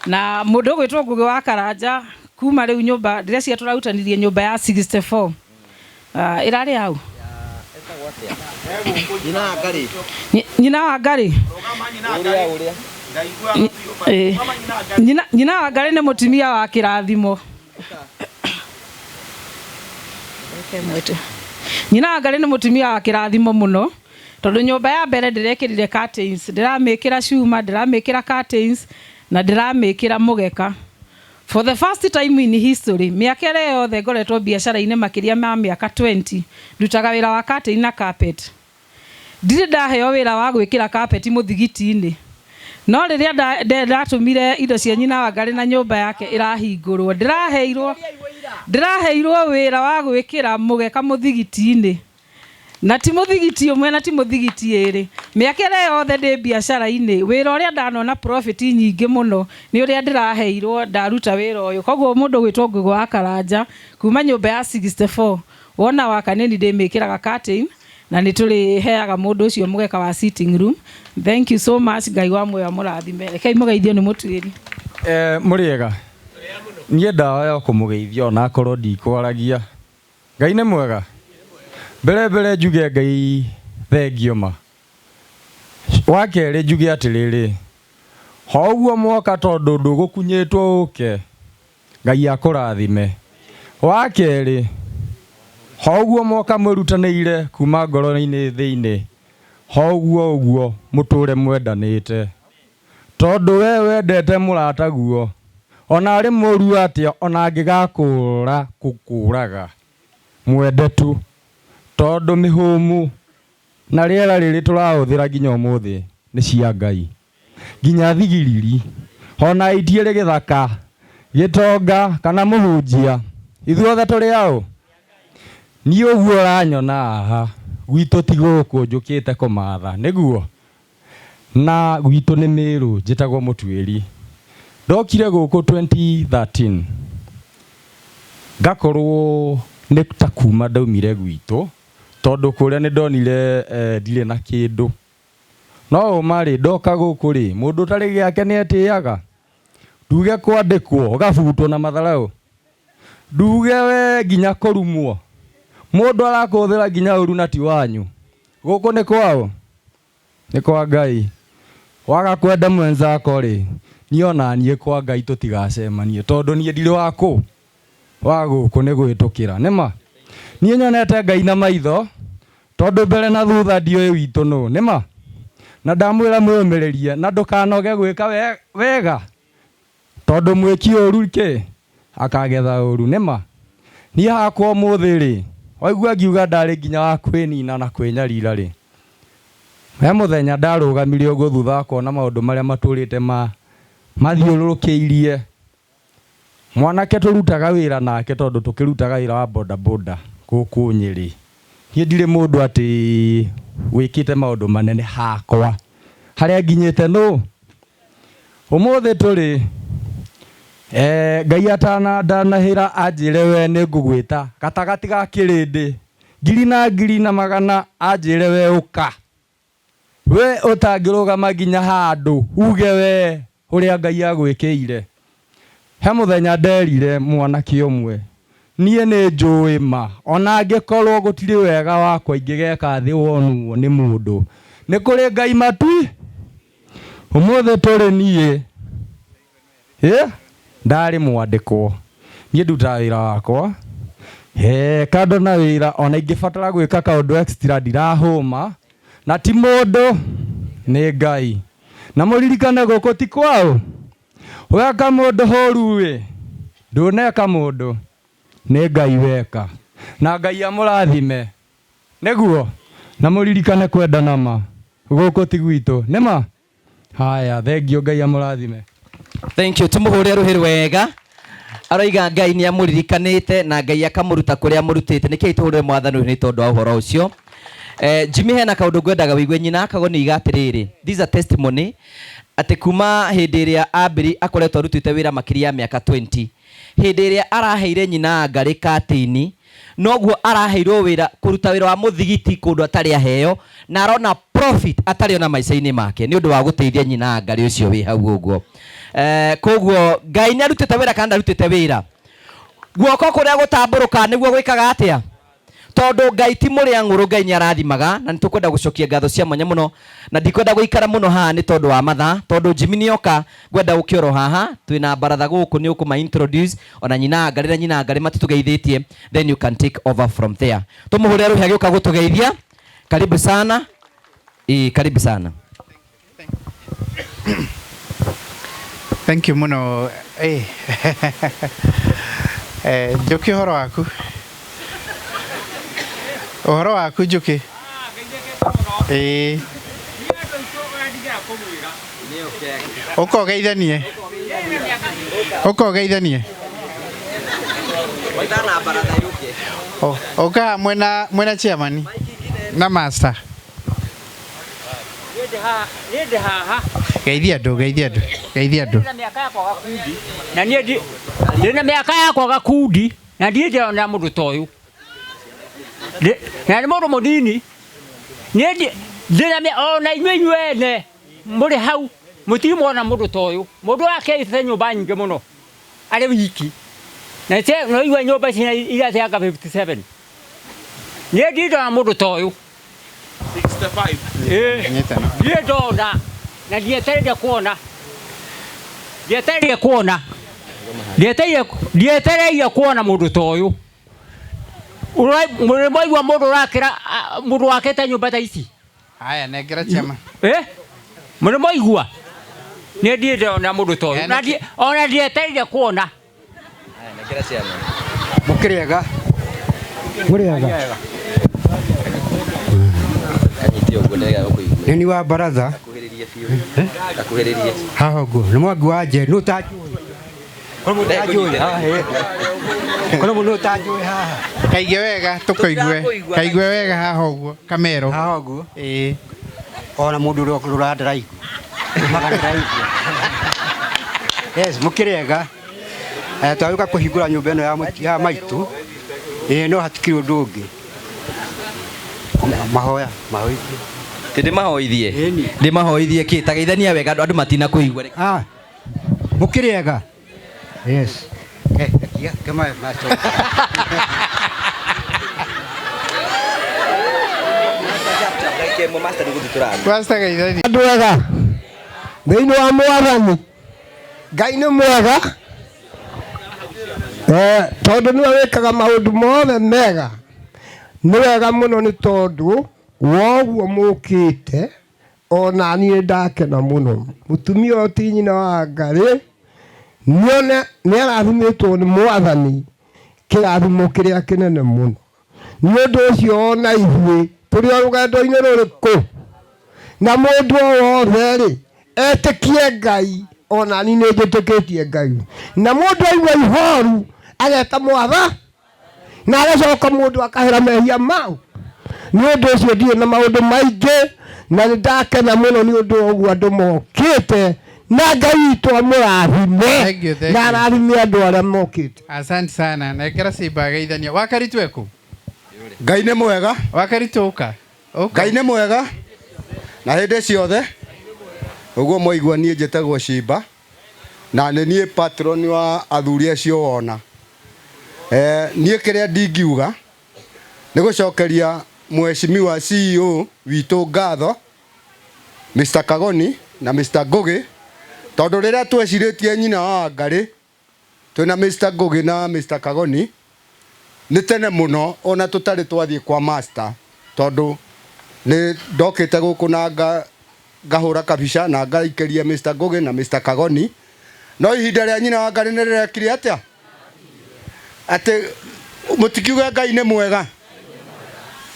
Na mũndũ ũgwĩtwo Ngũgĩ wa Karanja, kuma rĩu nyũmba ndĩreciria tũrarutanirie nyũmba ya 64 ĩrarĩ hau. Nyina wa Ngarĩ. Nyina wa Ngarĩ. Ũrĩa ũrĩa. Nyina wa Ngarĩ nĩ mũtumia wa kĩrathimo. Reke mwĩte. Nyina wa Ngarĩ nĩ mũtumia wa kĩrathimo mũno, tondũ nyũmba ya mbere ndĩrekĩrire curtains, ndĩramĩkĩra cuma, ndĩramĩkĩra curtains na ndĩramĩkĩra mũgeka. For the first time in history, mĩaka ĩrĩa yothe ngoretwo biacara-inĩ, makĩria ma mĩaka 20 ndutaga wĩra wa curtain na carpet, ndirĩ ndaheo wĩra wa gwĩkĩra carpet mũthigiti-inĩ. No rĩrĩa ndatũmire indo cia nyina wa Ngarĩ na nyũmba yake ĩrahingũrwo, ndĩraheirwo wĩra wa gwĩkĩra mũgeka mũthigiti-inĩ, na ti mũthigiti ũmwe na ti mũthigiti ĩrĩ. Mĩaka ĩrĩa yothe ndĩ biacara-inĩ, wĩra ũrĩa ndanona profit nyingĩ mũno nĩ ũrĩa ndĩraheirwo ndaruta wĩra ũyũ. Koguo mũndũ ũgwĩtwo Ngũgĩ wa Karanja, kuma nyũmba ya 64 wona waka, nĩ ndĩmĩkĩraga curtain na nĩ tũrĩheaga mũndũ ũcio mũgeka wa sitting room. Thank you so much. Ngai wa muoyo amũrathime. Rekei mũgeithio nĩ Mũtuĩri. Mũrĩega. Niĩ ndahoya kũmũgeithia ona akorwo ndikwaragia. Ngai nĩ mwega. Mbere mbere njuge Ngai thengio ma. Wa kerĩ njuge atĩrĩrĩ, ho ũguo mwoka tondũ ndũgũkunyĩtwo ũke, Ngai akũrathime. Wa kerĩ, ho ũguo mwoka mwĩrutanĩire kuma ngoro-inĩ thĩinĩ, ho ũguo ũguo mũtũre mwendanĩte. Tondũ we wendete mũrataguo, ona arĩ mũru atĩa, ona angĩgakũra gũkũraga, mwende tu. Tondũ mĩhũmũ na rĩera rĩrĩ tũrahũthĩra nginya ũmũthĩ nĩ cia Ngai. Nginya thigiriri, ona itiĩrĩ gĩthaka, gĩtonga kana mũhunjia, ithuothe tũrĩ aũ? Niĩ ũguo ũranyona haha, gwitũ ti gũkũ njũkĩte kũmatha, nĩguo? Na gwitũ nĩ Mĩrũ, njĩtagwo Mũtuĩri. Ndokire gũkũ 2013. Ngakorwo nĩ ta kuma ndaumire gwitũ tondũ kũrĩa nĩ ndonire ndirĩ na kĩndũ. No ũma rĩ, ndoka gũkũ rĩ, mũndũ ũtarĩ gĩake nĩ etĩaga. Nduge kwandĩkwo ũgabutwo na matharau. Nduge we nginya kũrumwo. Mũndũ arakũhũthĩra nginya ũru na ti wanyu. Gũkũ nĩ kwao? Nĩ kwa Ngai. Waga kwenda mwenzako rĩ, niĩ ona niĩ kwa Ngai tũtigacemanie tondũ niĩ ndirĩ wa kũ? Wa gũkũ nĩ gwĩtũkĩra. Nĩma? Niĩ nyonete Ngai na maitho tondũ mbere na thutha ndiũĩ witũ nũ. Nĩma? Na ndamwĩra mwĩyũmĩrĩrie na ndũkanoge gwĩka wega tondũ mwĩki ũru kĩ akagetha ũru. Nĩma? Niĩ hakwa ũmũthĩ rĩ, waigua ngiuga ndarĩ nginya wa kwĩnina na kwĩnyarira rĩ, he mũthenya ndarũgamire ũguo thutha wa kuona maũndũ marĩa matũrĩte mathiũrũrũkĩirie. Mwanake tũrutaga wĩra nake tondũ tũkĩrutaga wĩra wa boda boda gũkũ Nyĩrĩ. Niĩ ndirĩ mũndũ atĩ wĩkĩte maũndũ manene hakwa. Harĩa nginyĩte nũ? Ũmũthĩ tũrĩ Ngai atanandanahĩra anjĩre we nĩ ngũgwĩta gatagatĩ ga kĩrĩndĩ ngiri na ngiri na magana anjĩre we ũka. We ũtangĩrũgama nginya handũ uge we ũrĩa Ngai agwĩkĩire. He mũthenya nderire mwanake ũmwe niĩ nĩ njũĩ ma ona angĩkorwo gũtirĩ wega wakwa ingĩgeka thĩ wonwo nĩ mũndũ. Nĩ kũrĩ Ngai matu ũmũthĩ tũrĩ niĩ ndarĩ mwandĩkwo. Niĩ ndutaga wĩra wakwa kando na wĩra ona ingĩbatara gwĩka kaũndũ extra ndirahũma na ti mũndũ nĩ Ngai. Na mũririkane gũkũ ti kwao. Weka mũndũ horu ĩ ndũneka mũndũ nĩ Ngai weka. Na Ngai amũrathime nĩguo na mũririkane kwendana ma gũkũ ti gwitũ. Nĩma? Haya, thengio Ngai amũrathime. Thank you. Tumuhure ruhi rwega. Aroiga Ngai nĩ amũririkanĩte na Ngai akamũruta kũrĩa amũrutĩte. Nĩkĩo tũhũrĩre mwathani ũyũ nĩ tondũ wa ũhoro ũcio. Jimmy hena kaũndũ ngwendaga wĩigue nyina akago nĩ iga atĩrĩrĩ. This is a testimony atĩ kuma hĩndĩ ĩrĩa ambĩri akoretwo arutĩte wĩra makĩria ya mĩaka 20. Hĩndĩ ĩrĩa araheire nyina ngarĩ katini noguo araheirwo wĩra kũruta wĩra wa mũthigiti kũndũ atarĩ aheo na arona profit atarĩ ona maica-inĩ make nĩ ũndũ wa gũteithia nyina ngarĩ ũcio wĩ hau ũguo. Koguo Ngai nĩ arutĩte wĩra kana ndarutĩte wĩra? Guoko kũrĩa gũtambũrũka nĩguo gwĩkaga atĩa? Tondũ Ngai ti mũrĩa ng'ũrũ, Ngai nĩ arathimaga na nĩ tũkwenda gũcokia ngatho cia mwanya mũno na ndikwenda gũikara mũno haha nĩ tondũ wa mathaa, tondũ Jimmy nĩoka ngwenda gũkĩoro haha twĩna baratha gũkũ nĩ ũkũma introduce ona nyina ngarĩ na nyina ngarĩ matitũgeithĩtie, then you can take over from there. Tũmũhũrĩre rũhĩ agĩũka gũtũgeithia. Karibu sana. Karibu sana. Thank you muno. Njoki ũhoro waku? Ũhoro waku Njoki? Ũka ũgeithanie. Ũka ũgeithanie. Ũka mwena chairman na master. Geithia andũ, geithia andũ, geithia andũ. Na niĩ ndĩna mĩaka yakwa gakundi na ndirĩ ndĩrona mũndũ ta ũyũ. Na nĩ mũndũ mũnini. Niĩ ndĩna ona inyuĩ inyuĩ ene mũrĩ hau mũtirĩ mwona mũndũ ta ũyũ. Mũndũ akĩte nyũmba nyingĩ mũno arĩ wiki. Na no igua nyũmba ici iria ciaka 57. Niĩ ndirĩ ndona mũndũ ta ũyũ. 65. Ndirĩ ndona na ndietereire kuona. Ndietereire kuona. Ndietereire kuona mũndũ ta ũyũ. Mũrĩ mwaigua mũndũ ũrakĩra mũndũ wakĩte nyũmba ta ici? Haya, nengera chairman. Mũrĩ mwaigua? Niĩ ndirĩ ndona mũndũ ta ũyũ. Na ona ndietereire kuona. Nengera chairman. Mũkĩrĩega? Mũrĩega? Kanyite ũguo ndĩrega gũkũigua. Nĩ ni wa baratha. Gakuhĩrĩrie biũ. Gakuhĩrĩrie. Haha ũguo. Nĩ mwangi wa nje. Nũ ũtanjũĩ? Korwo mũndũ ũtanjũĩ haha. Korwo mũndũ ũtanjũĩ haha. Kaige wega tũkũigue. Kaigue wega haha ũguo. Kamero. Haha ũguo. Ona mũndũ ũrĩa ũrandaraigua. Magandaraigua. Yes, mũkĩrĩega. Twagĩũka kũhingũra nyũmba ĩno ya mũti- ya maitũ ĩĩ no hatikĩrĩ ũndũ ũngĩ. Mahoya mahoithie. Ti ndĩmahoithie ndĩmahoithie kĩ ta geithania wega andũ andũ matinakũigua. Ah, mũkĩrĩ ega? Yes. Eh, kia, kama macho. Pastor geithania. Andũ ega thĩinĩ wa mwathani Ngai nĩ mwega eh, tondũ nĩwe wĩkaga maũndũ mothe mega. Nĩ wega mũno nĩ tondũ woguo mũkĩte ona niĩ ndakena mũno. Mũtumia ũyũ ti nyina wa Ngarĩ nĩone nĩ arathimĩtwo nĩ mwathani kĩrathimo kĩrĩa kĩnene mũno. Nĩ ũndũ ũcio ona ithuĩ tũrĩ o rũgendo-inĩ rũrĩkũ na mũndũ o wothe rĩ etĩkie Ngai ona niĩ nĩ njĩtĩkĩtie Ngai na mũndũ aigua ihoru ageta mwatha na agacoka mũndũ akahera mehia mau. Nĩ ũndũ ũcio ndirĩ na maũndũ maingĩ na nĩ ndakena mũno nĩ ũndũ wa ũguo andũ mokĩte na Ngai witũ amũrathime Thank you, thank na you. arathime andũ arĩa mokĩte. Asante sana. Nekera Simba geithania. Wakaritu eku? Ngai nĩ mwega. Wakaritu ũka. Ngai nĩ mwega na hĩndĩ ciothe. Ũguo mwaigua niĩ njĩtagwo Shimba na nĩ niĩ patron wa athuri acio wona. Eh, niĩ kĩrĩa ndingiuga nĩ gũcokeria mheshimiwa CEO witũ ngatho Mr. Kagoni na Mr. Ngugi tondũ rĩrĩa twecirĩtie nyina wa Ngarĩ twĩna Mr. Ngugi na Mr. Kagoni nĩ tene mũno ona tũtarĩ twathiĩ kwa master tondũ nĩ ndokĩte gũkũ na nga ngahũra kabica na ngaikĩria Mr. Ngugi na Mr. Kagoni no ihinda rĩa nyina wa Ngarĩ nĩ rĩrekire atĩa atĩ mũtikiuge Ngai nĩ mwega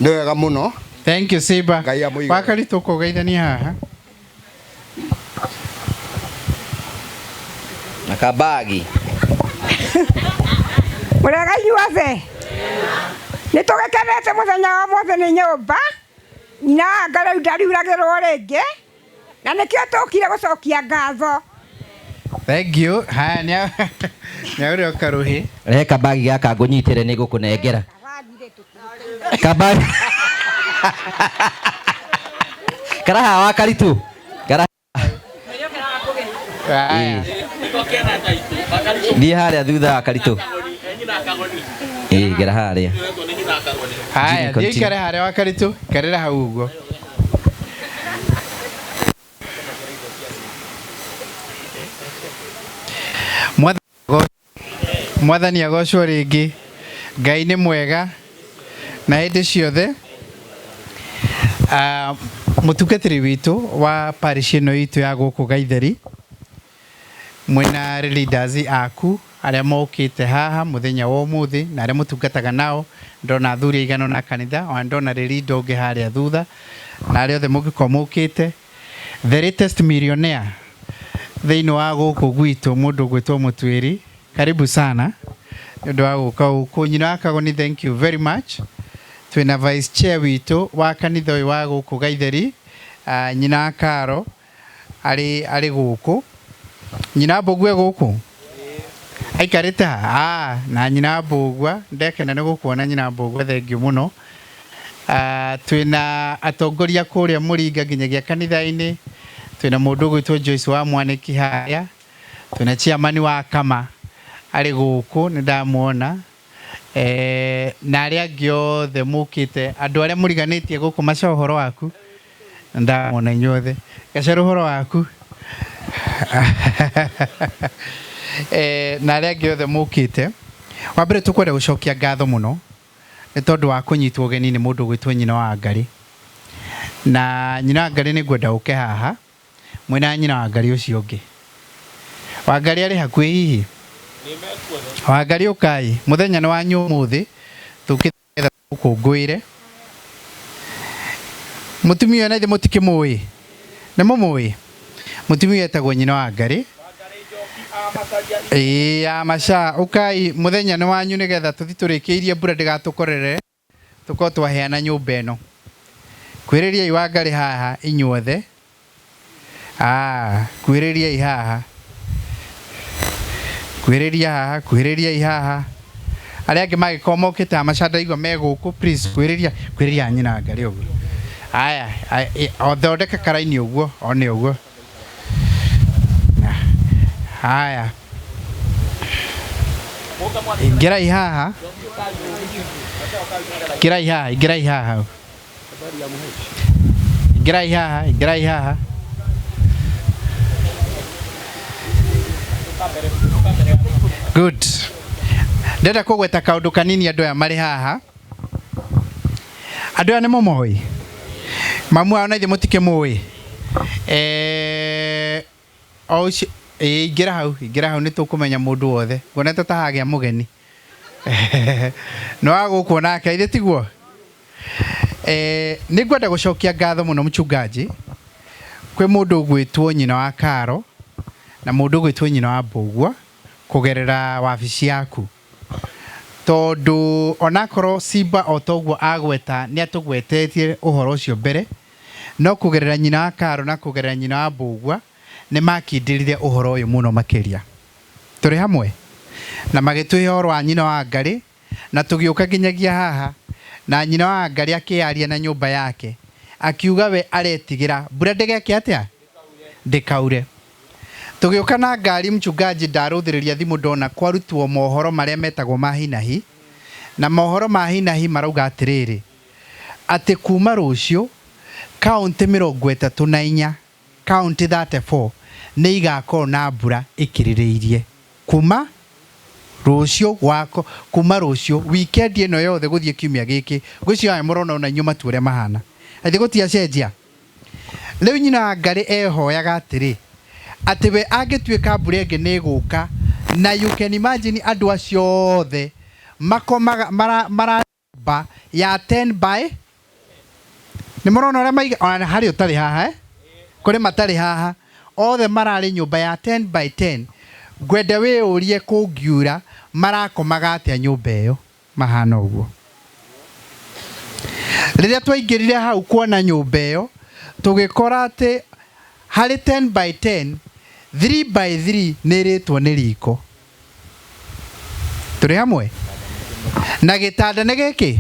nĩ wega mũno. Thank you Simba. Ngai amũige. Wakaritu ũkũgeithania haha. Na kabagi. Mũrega inyuothe nĩ tũgĩkenete mũthenya wa ũmũthĩ nĩ nyũmba nyina wa Ngarĩ rĩu ndariuragĩrwo rĩngĩ na nĩkĩo tũkire gũcokia ngatho. Thank you. Haya nĩ nĩaũrĩa ũkarũhĩ. Rehe kabagi gaka ngũnyitĩre nĩ ngũkũnengera. Kabagi. Karaha wa Karitu. Karaha. Haya. Thiĩ harĩa thutha wa Karitu. Ĩĩ gera harĩa. Haya, Jimmy, thiĩ continue. ikare harĩa Wakaritu, ikarĩra hau ũguo. Mwathani agocwo rĩngĩ. Ngai nĩ mwega na hĩndĩ ciothe. Ah, mũtungatĩri witũ wa parish ĩno itũ ya gũkũ Gaitheri mwĩna leaders aku arĩa mokĩte haha mũthenya wa ũmũthĩ na arĩa mũtungataga nao ndona athuri aigana ũna a kanitha ona ndona leader ũngĩ harĩa thutha na arĩa othe mũngĩkorwo mũkĩte the latest millionaire thĩinĩ wa gũkũ gwitũ mũndũ ũgwĩtwo Mũtuĩri karibu sana nĩ ũndũ wa gũka gũkũ nyina wa Kagoni thank you very much twĩna vice chair witũ wa kanitha ũyũ wa gũkũ Gaitheri uh, nyina wa Karo arĩ arĩ gũkũ nyina wa Mbũgua e gũkũ aikarĩte ha ah, na nyina wa Mbũgua ndekena nĩ gũkuona nyina wa Mbũgua thengiũ mũno uh, twĩna atongoria kũrĩa Mũringa nginyagia kanitha-inĩ twĩna mũndũ ũgwĩtwo Joyce wa Mwanĩki harĩa twĩna chairman wa Kama arĩ gũkũ nĩ ndamuona eh, na arĩa angĩ othe mũkĩte andũ arĩa mũriganĩtie gũkũ maca ũhoro waku ndamona inyuothe gacerũ ũhoro waku eh, na arĩa angĩ othe mũkĩte wa mbere tũkwenda gũcokia ngatho mũno nĩ tondũ wa kũnyitwo ũgeni nĩ mũndũ ũgwĩtwo nyina wa Ngarĩ na nyina wa Ngarĩ nĩ ngwenda ũke haha mwĩna nyina wa Ngarĩ ũcio ũngĩ Wangarĩ arĩ hakuhĩ hihi Wangarĩ ũkai mũthenya nĩ wanyu ũmũthĩ tũkĩte nĩgetha tũgũkũngũĩre mũtumia ũyũ na ithe mũtikĩmũĩ nĩ mũmũĩ mũtumia ũyũ etagwo nyina wa Ngarĩ ĩĩ ya maca ũkai mũthenya nĩ wanyu nĩgetha tũthi tũrĩkĩirie mbura ndĩgatũkorere tũkorwo twaheana nyũmba ĩno kwĩrĩriai Wangarĩ haha inyuothe ah kwĩrĩriai haha Kuhĩrĩria haha, kuhĩrĩriai haha. Arĩa angĩ mangĩkorwo mokĩte haha macandaigua me gũkũ, please kuhĩrĩria, kuhĩrĩria nyina ngarĩ ũguo. Aya, o thondeka karaini ũguo, o nĩ ũguo. Haya. Ingĩrai haha. Ingĩrai haha, ingĩrai haha. Ingĩrai haha, ingĩrai haha. Good. Ndĩrenda kũgweta kaũndũ kanini andũ aya marĩ haha. Andũ aya nĩ mũmoĩ? Mamu wao na ithuĩ mũtikĩmũĩ? Eh, o ũcio ĩĩ ingĩra hau, ingĩra hau nĩ tũkũmenya mũndũ wothe. Nguonete ta hagĩa mũgeni. Nĩ wa gũkũ onake, ithe tiguo? Eh, nĩ ngwenda gũcokia ngatho mũno mchungaji kwĩ mũndũ ũgwĩtwo nyina wa Karo na mũndũ ũgwĩtwo nyina wa Mbũgua kũgerera wabici yaku tondũ onakorwo Simba o toguo agweta nĩ atũgwetetie ũhoro ũcio mbere no kũgerera nyina wa Karo na kũgerera nyina wa Mbũgua nĩ makindĩrire ũhoro ũyũ mũno makĩria. Tũrĩ hamwe? Na magĩtũhe ũhoro wa nyina wa Ngarĩ Na tũgĩũka nginyagia haha, na nyina wa Angarĩ akĩyaria na nyũmba yake, akiuga we aretigĩra mbura ndĩgeke atĩa? Ndĩkaure. Tũgĩũka na ngari mchungaji ndarũthĩrĩria thimũ ndona kwarutwo mohoro marĩa metagwo ma hi na hi, na mohoro ma hi na hi marauga atĩrĩrĩ, atĩ kuma rũciũ kaũntĩ 34, kaũntĩ 34 nĩ igakorwo na mbura ĩkĩrĩrĩirie kuma rũciũ wako kuma rũciũ weekend ĩno yothe gũthiĩ kiumia gĩkĩ. Ngwĩciria aya mũrona ona inyuĩ matu ũrĩa mahana. Ithe gũtiacenjia? Rĩu nyina wa Ngarĩ ehoyaga atĩrĩ, atĩ we angĩtuĩka mbura ĩngĩ nĩ ĩgũka, na you can imagine andũ acio othe makomaga mara, mara nyũmba ya 10 by nĩ mũrona ũrĩa maiga ona harĩ ũtarĩ haha eh? Kũrĩ matarĩ haha othe mararĩ nyũmba ya 10 by 10. Ngwenda wĩyũrie kũngiura marakomaga atĩa nyũmba ĩyo mahana ũguo. Rĩrĩa twaingĩrire hau kuona nyũmba ĩyo tũgĩkora atĩ harĩ 10 by 10, 3 by 3 nĩ ĩrĩtwo nĩ riko. Tũrĩ hamwe? Na gĩtanda nĩ gĩkĩ?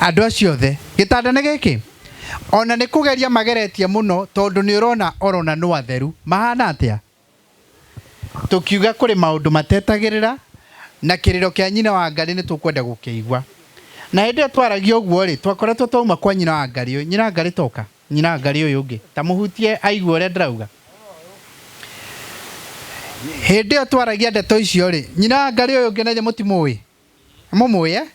Andũ acio othe, gĩtanda nĩ gĩkĩ? Ona nĩ kũgeria mageretie mũno tondũ nĩ ũrona orona nĩ atheru. Mahana atĩa? Tũkiuga kũrĩ maũndũ matetagĩrĩra na kĩrĩro kĩa nyina wa Ngarĩ nĩ tũkwenda gũkĩigua. Na hĩndĩ ĩyo twaragia ũguo rĩ, twakoretwo twauma kwa nyina wa Ngarĩ ũyũ. Nyina wa Ngarĩ toka. Nyina Ngarĩ ũyũ ũngĩ. Ta mũhutie aigue ũrĩa ndĩrauga. Hĩndĩ ĩyo twaragia ndeto icio rĩ, nyina wa Ngarĩ ũyũ ũngĩ na ithe mũtimũĩ? Mũmũĩ eh?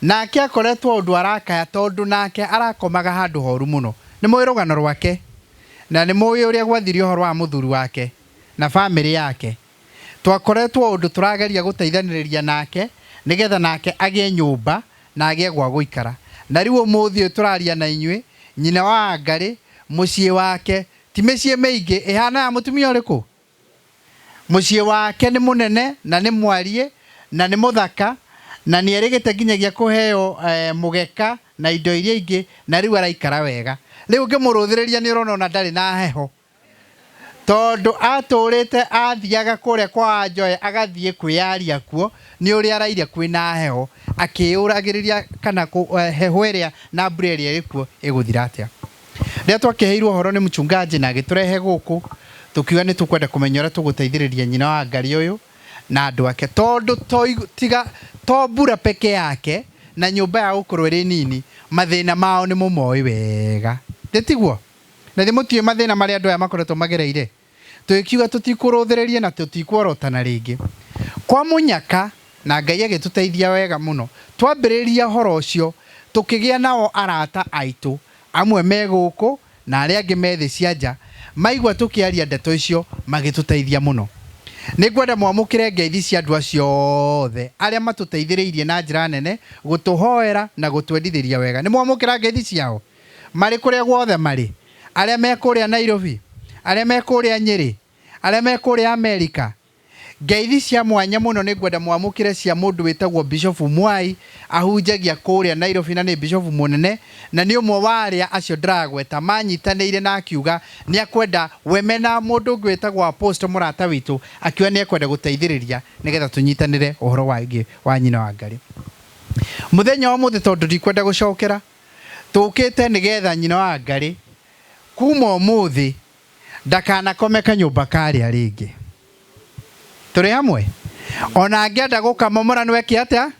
Nake akoretwo ũndũ arakaya tondũ nake arakomaga handũ horu mũno. Nĩ mũĩ rũgano rwake na nĩ mũĩ ũrĩa gwathire ũhoro wa mũthuri wake na famĩlĩ yake. Twakoretwo ũndũ tũrageria gũteithanĩrĩria nake nĩgetha nake agĩe nyũmba na agĩe gwa gũikara. Na rĩu ũmũthĩ ũyũ tũraria na inyuĩ, nyina wa Ngarĩ, mũciĩ wake, ti mĩciĩ mĩingĩ ĩhana ya mũtumia ũrĩkũ? Mũciĩ wake nĩ mũnene na nĩ mwariĩ na nĩ mũthaka na nĩ erĩgĩte nginyagia kũheo mũgeka na indo iria ingĩ na rĩu araikara wega. Rĩu ũngĩmũrũthĩrĩria nĩ ũrona ona ndarĩ na heho. Tondũ atũrĩte athiaga kũrĩa kwa Wanjoe agathiĩ kwĩyaria kuo nĩ ũrĩa araire kwĩna heho akĩyũragĩrĩria kana heho ĩrĩa na mbura ĩrĩa ĩkuo ĩgũthira atĩa. Rĩrĩa twakĩheirwo ũhoro nĩ mchungaji na agĩtũrehe gũkũ, tũkiuga nĩ tũkwenda kũmenya ũrĩa tũgũteithĩrĩria nyina wa Ngarĩ ũyũ na andũ ake tondũ tiga to mbura peke yake na nyũmba ya gũkorwo ĩrĩ nini, mathĩna mao nĩ mũmoĩ wega. Ĩ tiguo? Na githĩ mũtiũĩ mathĩna marĩa andũ aya makoretwo magereire? Tũgĩkiuga tũtikũrũthĩrĩria na tũtikuorotana rĩngĩ. Kwa mũnyaka, na Ngai agĩtũteithia wega mũno, twambĩrĩria ũhoro ũcio, tũkĩgĩa nao arata aitũ, amwe me gũkũ na arĩa angĩ me thĩ cia nja, maigua tũkĩaria ndeto icio, magĩtũteithia mũno. Nĩngwenda mwamũkĩre ngeithi cia andũ acio othe arĩa matũteithĩrĩirie na njĩra nene gũtũhoera na gũtwendithĩria wega. Nĩmwamũkĩra ngeithi ciao? Marĩ kũrĩa guothe marĩ, arĩa me kũrĩa Nairobi, arĩa me kũrĩa Nyĩrĩ, arĩa me kũrĩa Amerika. Ngeithi cia mwanya mũno nĩ ngwenda mwamũkĩre cia mũndũ wĩtagwo Bishop Mwai, ahunjagia kũrĩa Nairobi na nĩ bishop mũnene, na nĩ ũmwe wa arĩa acio ndĩragweta manyitanĩire na akiuga nĩ akwenda we mena mũndũ ũngĩ wĩtagwo Apostle mũrata witũ, akiuga nĩ ekwenda gũteithĩrĩria nĩgetha tũnyitanĩre ũhoro wa ĩngĩ wa nyina wa Ngarĩ. Mũthenya wa ũmũthĩ tondũ ndikwenda gũcokera, tũkĩte nĩgetha nyina wa Ngarĩ kuma ũmũthĩ ndakanakome kanyũmba karĩa rĩngĩ. Tũrĩ hamwe? Ona angĩenda gũkamomora no eke atĩa?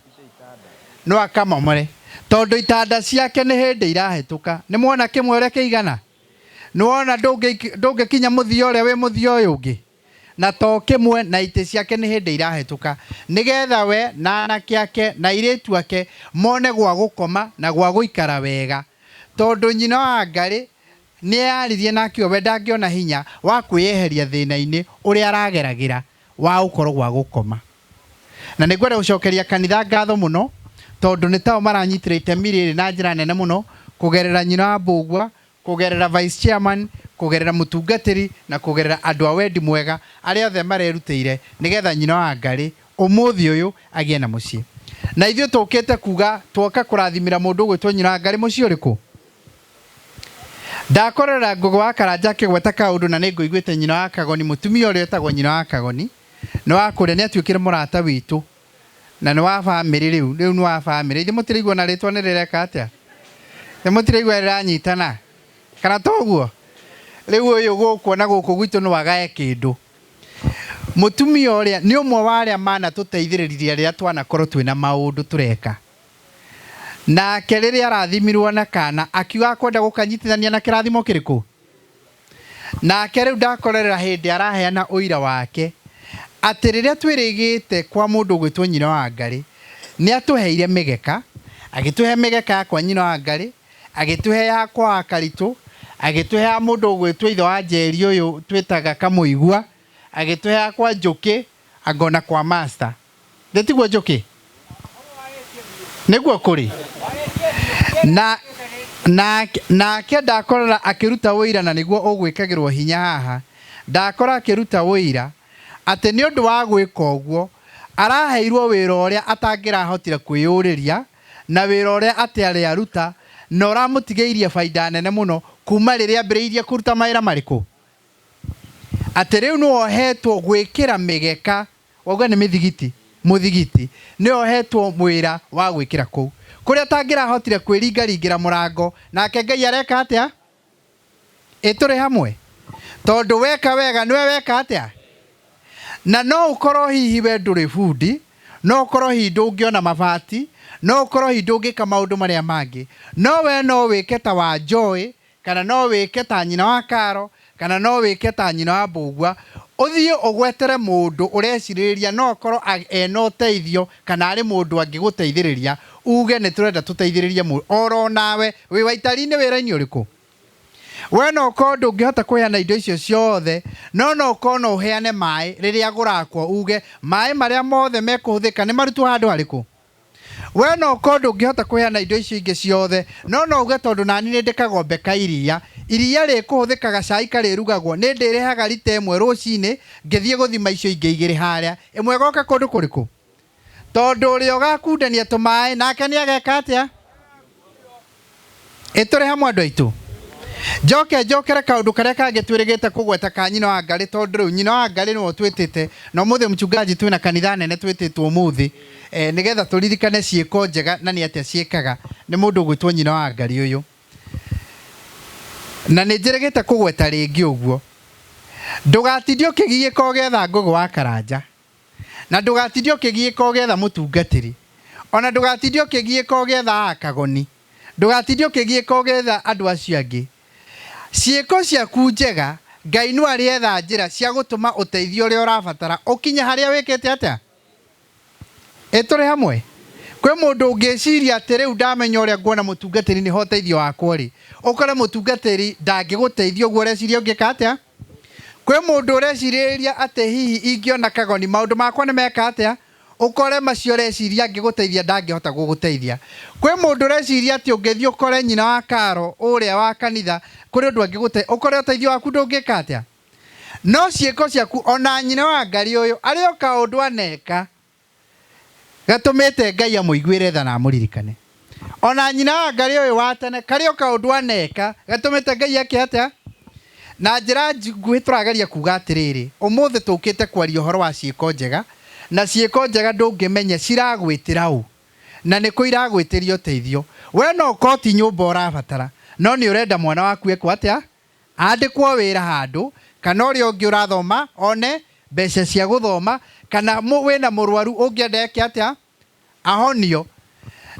No akamomore. Tondũ itanda ciake nĩ hĩndĩ irahĩtũka. Nĩ mwona kĩmwe ũrĩa kĩigana? Nĩ wona ndũngĩkinya mũthia ũrĩa wĩ mũthia ũyũ ũngĩ? Na to kĩmwe na itĩ ciake nĩ hĩndĩ irahĩtũka. Nĩgetha we na anake ake na airĩtu ake mone gwa gũkoma na gwa gũikara wega. Tondũ nyina wa Ngarĩ nĩ eyaririe na akiuga we ndangĩona hinya wa kwĩyeheria thĩna-inĩ ũrĩa arageragĩra wa gũkorwo gwa gũkoma. Na nĩ ngwenda gũcokeria kanitha ngatho mũno tondũ nĩ tao maranyitĩra itemi rĩrĩ na njĩra nene mũno kũgerera nyina wa Mbũgua, kũgerera vice chairman, kũgerera mũtungatĩri na kũgerera andũ a wendi mwega arĩa othe marerutĩire nĩgetha nyina wa Ngarĩ ũmũthĩ ũyũ agĩe na mũciĩ. Na ithuĩ tũkĩte kuga twoka kũrathimĩra mũndũ ũgwĩtwo nyina wa Ngarĩ mũciĩ ũrĩkũ? Ndakorera Ngũgĩ wa Karanja akĩgweta kaũndũ na nĩ ngũiguĩte nyina wa Kagoni, mũtumia ũrĩa wĩtagwo nyina wa Kagoni, nĩ wa kũrĩa, nĩ atuĩkire mũrata witũ na nĩ wa bamĩrĩ rĩu, rĩu nĩ wa bamĩrĩ. Ithe mũtiraigua na rĩtwa nĩ rĩreka atĩa? Nĩ mũtiraigua rĩranyitana? Kana toguo? Rĩu ũyũ gũkũ na gũkũ gwitũ no agae kĩndũ. Mũtumia ũrĩa nĩ ũmwe wa arĩa manatũteithĩrĩria rĩrĩa twanakorwo twĩna maũndũ tũreka. Nake rĩrĩa arathimirwo na kana akiuga akwenda gũkanyitithania na kĩrathimo kĩrĩkũ? Nake rĩu ndakorerera hĩndĩ araheana ũira wake atĩ rĩrĩa twĩrĩgĩte kwa mũndũ ũgwĩtwo nyina wa Ngarĩ nĩ atũheire mĩgeka, agĩtũhe mĩgeka ya kwa nyina wa Ngarĩ, agĩtũhe ya kwa wa Karitũ, agĩtũhe ya mũndũ ũgwĩtwo ithe wa Njeri ũyũ twĩtaga Kamũigua, agĩtũhe ya kwa Njũkĩ, anga ona kwa Master. Thĩ tiguo Njũkĩ? Nĩguo kũrĩ. Na nake nake ndakorora akĩruta ũira na nĩguo ũgwĩkagĩrwo hinya haha, ndakora akĩruta ũira atĩ nĩ ũndũ wa gwĩka ũguo araheirwo wĩra ũrĩa atangĩrahotire kwĩyũrĩria na wĩra ũrĩa atarĩ aruta na ũramũtigĩirie baida nene mũno kuma rĩrĩa ambĩrĩirie kũruta mawĩra marĩkũ? Atĩ rĩu nĩwohetwo gwĩkĩra mĩgeka Wauga nĩ mĩthigiti, mũthigiti, nĩwe ũhetwo wĩra wa gwĩkĩra kũu. Kũrĩa atangĩrahotire kwĩringaringĩra mũrango, nake Ngai areka atĩa? Ĩ tũrĩ hamwe? Tondũ weka wega nĩwe weka atĩa? Na no ũkorwo hihi we ndũrĩ bundi, no ũkorwo hihi ndũngĩona mabati, no ũkorwo hihi ndũngĩka maũndũ marĩa mangĩ, no we no wĩke ta wa Joy Kana no wĩke ta nyina wa Karo, kana no wĩke ta nyina wa Mbũgua, ũthiĩ ũgwetere mũndũ ũrecirĩrĩria no akorwo ena ũteithio kana arĩ mũndũ angĩgũteithĩrĩria, uge nĩ tũrenda tũteithĩrĩrie mũndũ, oro nawe wĩ wa itari-inĩ wĩra-inĩ ũrĩkũ? We no ũkorwo ndũngĩhota kũheana indo icio ciothe, no no ũkorwo no ũheane maĩ rĩrĩa gũrakwo, uge maĩ marĩa mothe mekũhũthĩka nĩ marutwo handũ harĩkũ? We no ũkorwo ndũngĩhota kũheana indo icio ingĩ ciothe, no no uge tondũ nani nĩ ndĩ kagombe ka iria, iria rĩkũhũthĩka gacai karĩrugagwo, nĩ ndĩrĩhaga rita ĩmwe rũcinĩ ngĩthiĩ gũthima icio ingĩ igĩrĩ harĩa, ĩmwe ĩgoka kũndũ kũrĩkũ? Tondũ ũrĩa ũgakundania tũmaĩ nake nĩ ageka atĩa? Ĩ tũrĩ hamwe andũ aitũ? Njoke njokere kaũndũ karĩa kangĩ twĩrĩgĩte kũgweta ka nyina wa Ngarĩ tondũ rĩu nyina wa Ngarĩ nĩwe ũtwĩtĩte na ũmũthĩ mchungaji twĩna kanitha nene twĩtĩtwo ũmũthĩ eh, nĩgetha tũririkane ciĩko njega na nĩ atĩa ciĩkaga nĩ mũndũ ũgwĩtwo nyina wa Ngarĩ ũyũ. Na nĩ njĩrĩgĩte kũgweta rĩngĩ ũguo, ndũgatinde ũkĩgiĩka ũgĩetha Ngũgĩ wa Karanja. Na ndũgatinde ũkĩgiĩka ũgĩetha mũtungatĩri, o na ndũgatinde ũkĩgiĩka ũgĩetha akagoni, ndũgatinde ũkĩgiĩka ũgĩetha andũ acio angĩ. Ciĩko ciaku njega, Ngai no arĩetha njĩra cia gũtũma ũteithio ũrĩa ũrabatara ũkinye harĩa wĩkĩte atĩa? Ĩ tũrĩ hamwe? Kwĩ mũndũ ũngĩciria atĩ rĩu ndamenya ũrĩa nguona mũtungatĩri nĩho ũteithio wakwa ũrĩ, ũkore mũtungatĩri ndangĩgũteithia ũguo ũreciria ũngĩka atĩa? Kwĩ mũndũ ũrecirĩrĩria atĩ hihi ingĩona kagoni maũndũ makwa nĩ meka atĩa? Ũkore macio ũreciria angĩgũteithia ndangĩhota gũgũteithia. Kwĩ mũndũ ũreciria atĩ ũngĩthiĩ ũkore nyina wa Karo ũrĩa wa kanitha kũrĩ ũndũ angĩgũteithia, ũkore ũteithio waku ndũngĩka atĩa? No ciĩko ciaku ona nyina wa Ngarĩ ũyũ arĩ o kaũndũ aneka gatũmĩte Ngai amũiguĩre tha na amũririkane. Ona nyina wa Ngarĩ ũyũ wa tene karĩ o kaũndũ aneka gatũmĩte Ngai eke atĩa? Na njĩra nguhĩ tũrageria kuga atĩrĩrĩ, ũmũthĩ tũkĩte kwaria ũhoro wa ciĩko njega, na ciĩko njega ndũngĩmenya ciragwĩtĩra ũ na nĩkũ iragwĩtĩria ũteithio. We no ũkorwo ti nyũmba ũrabatara, no nĩ ũrenda mwana waku ekwo atĩa? Andĩkwo wĩra handũ, kana ũrĩa ũngĩ ũrathoma one mbeca cia gũthoma, kana wĩna mũrwaru ũngĩenda eke atĩa? Ahonio.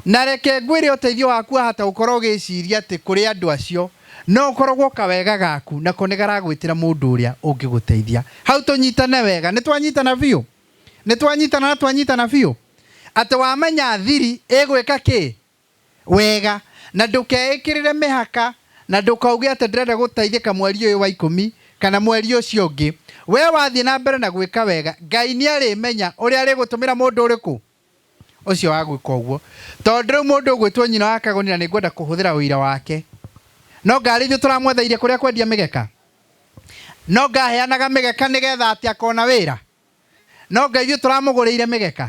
Na reke ngwĩre ũteithio waku wahota gũkorwo ũgĩciria atĩ kũrĩ andũ acio, no ũkoragwo kawega gaku nako nĩ karagwĩtĩra mũndũ ũrĩa ũngĩgũteithia. Hau tũnyitane wega, nĩ twanyitana biũ? Nĩ twanyitana na twanyitana biũ? Atĩ wamenya thiri ĩgwĩka kĩ? Wega. Na ndũkeĩkĩrĩre mĩhaka, na ndũkauge atĩ ndĩrenda gũteithĩka mweri ũyũ wa ikũmi kana mweri ũcio ũngĩ. We wathiĩ na mbere na gwĩka wega, Ngai nĩ arĩmenya ũrĩa arĩgũtũmĩra mũndũ ũrĩkũ? Ũcio wa gwĩka ũguo. Tondũ rĩu mũndũ ũgwĩtwo nyina wa Kagoni na nĩngwenda kũhũthĩra ũira wake. No ngarĩ ithuĩ tũramwetheire kũrĩa kwendia mĩgeka? No ngaheanaga mĩgeka nĩgetha atĩ akona wĩra? No Ngai ithuĩ tũramũgũrĩire mĩgeka?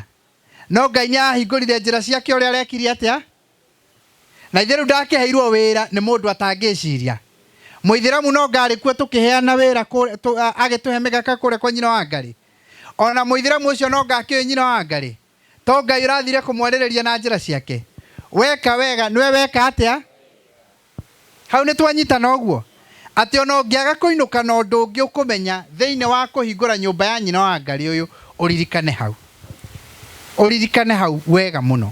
No Ngai nĩ ahingũrire njĩra ciake ũrĩa arekire atĩa? Na ithe rĩu ndakĩheirwo wĩra nĩ mũndũ atangĩciria. Mũithĩramu no ngarĩ kuo tũkĩheana wĩra agĩtũhe mĩgeka kũrĩa kwa nyina wa Ngarĩ. Ona mũithĩramu ũcio no ngakĩũĩ nyina wa Ngarĩ. To Ngai ũrathire kũmwarĩrĩria na njĩra ciake. Weka wega nĩwe weka atĩa? Hau nĩ twanyitana ũguo? Atĩ ona ũngĩaga kũinũka na ũndũ ũngĩ ũkũmenya thĩinĩ wa kũhingũra nyũmba ya nyina wa Ngarĩ ũyũ, ũririkane hau. Ũririkane hau wega mũno.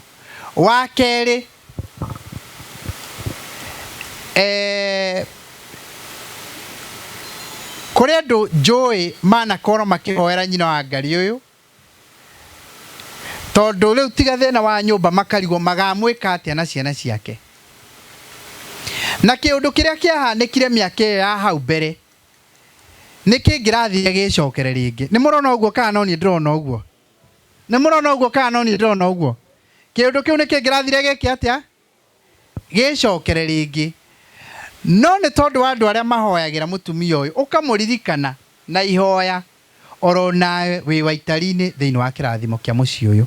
Wa kerĩ, eh, kũrĩ andũ njũĩ manakorwo makĩhoera nyina wa Ngarĩ ũyũ, Tondũ rĩu tiga thĩna wa nyũmba makarigwo magamwĩka atĩa na ciana ciake. Na kĩũndũ kĩrĩa kĩahanĩkire mĩaka ĩyo ya hau mbere nĩ kĩngĩrathire gĩcokere rĩngĩ. Nĩ mũrona ũguo kana no niĩ ndĩrona ũguo? Nĩ mũrona ũguo kana no niĩ ndĩrona ũguo? Kĩũndũ kĩu nĩ kĩngĩrathire gĩke atĩa? Gĩcokere rĩngĩ. No nĩ tondũ wa andũ arĩa mahoyagĩra mũtumia ũyũ, ũkamũririkana na ihoya oro nawe wĩ waitari-inĩ thĩinĩ wa kĩrathimo kĩa mũciĩ ũyũ.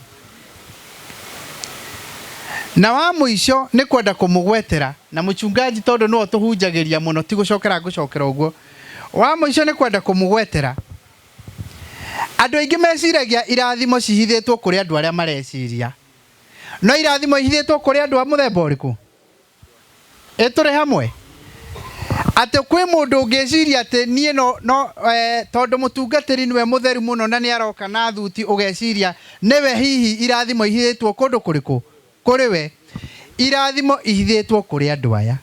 Na wa mũico nĩ kwenda kũmũgwetera na mũchungaji tondũ nĩwe ũtũhunjagĩria mũno ti gũcokera ngũcokera ũguo. Wa mũico nĩ kwenda kũmũgwetera. Andũ aingĩ meciragia irathimo cihithĩtwo kũrĩ andũ arĩa mareciria. No irathimo ihithĩtwo kũrĩ andũ a mũthemba ũrĩkũ? Ĩ tũrĩ hamwe? Atĩ kwĩ mũndũ ũngĩciria atĩ niĩ no, no eh, tondũ mũtungatĩri nĩwe mũtheru mũno na nĩ aroka na thuti ũgeciria nĩwe hihi irathimo ihithĩtwo kũndũ kũrĩkũ? Kũrĩ we. Irathimo ihithĩtwo kũrĩ andũ aya.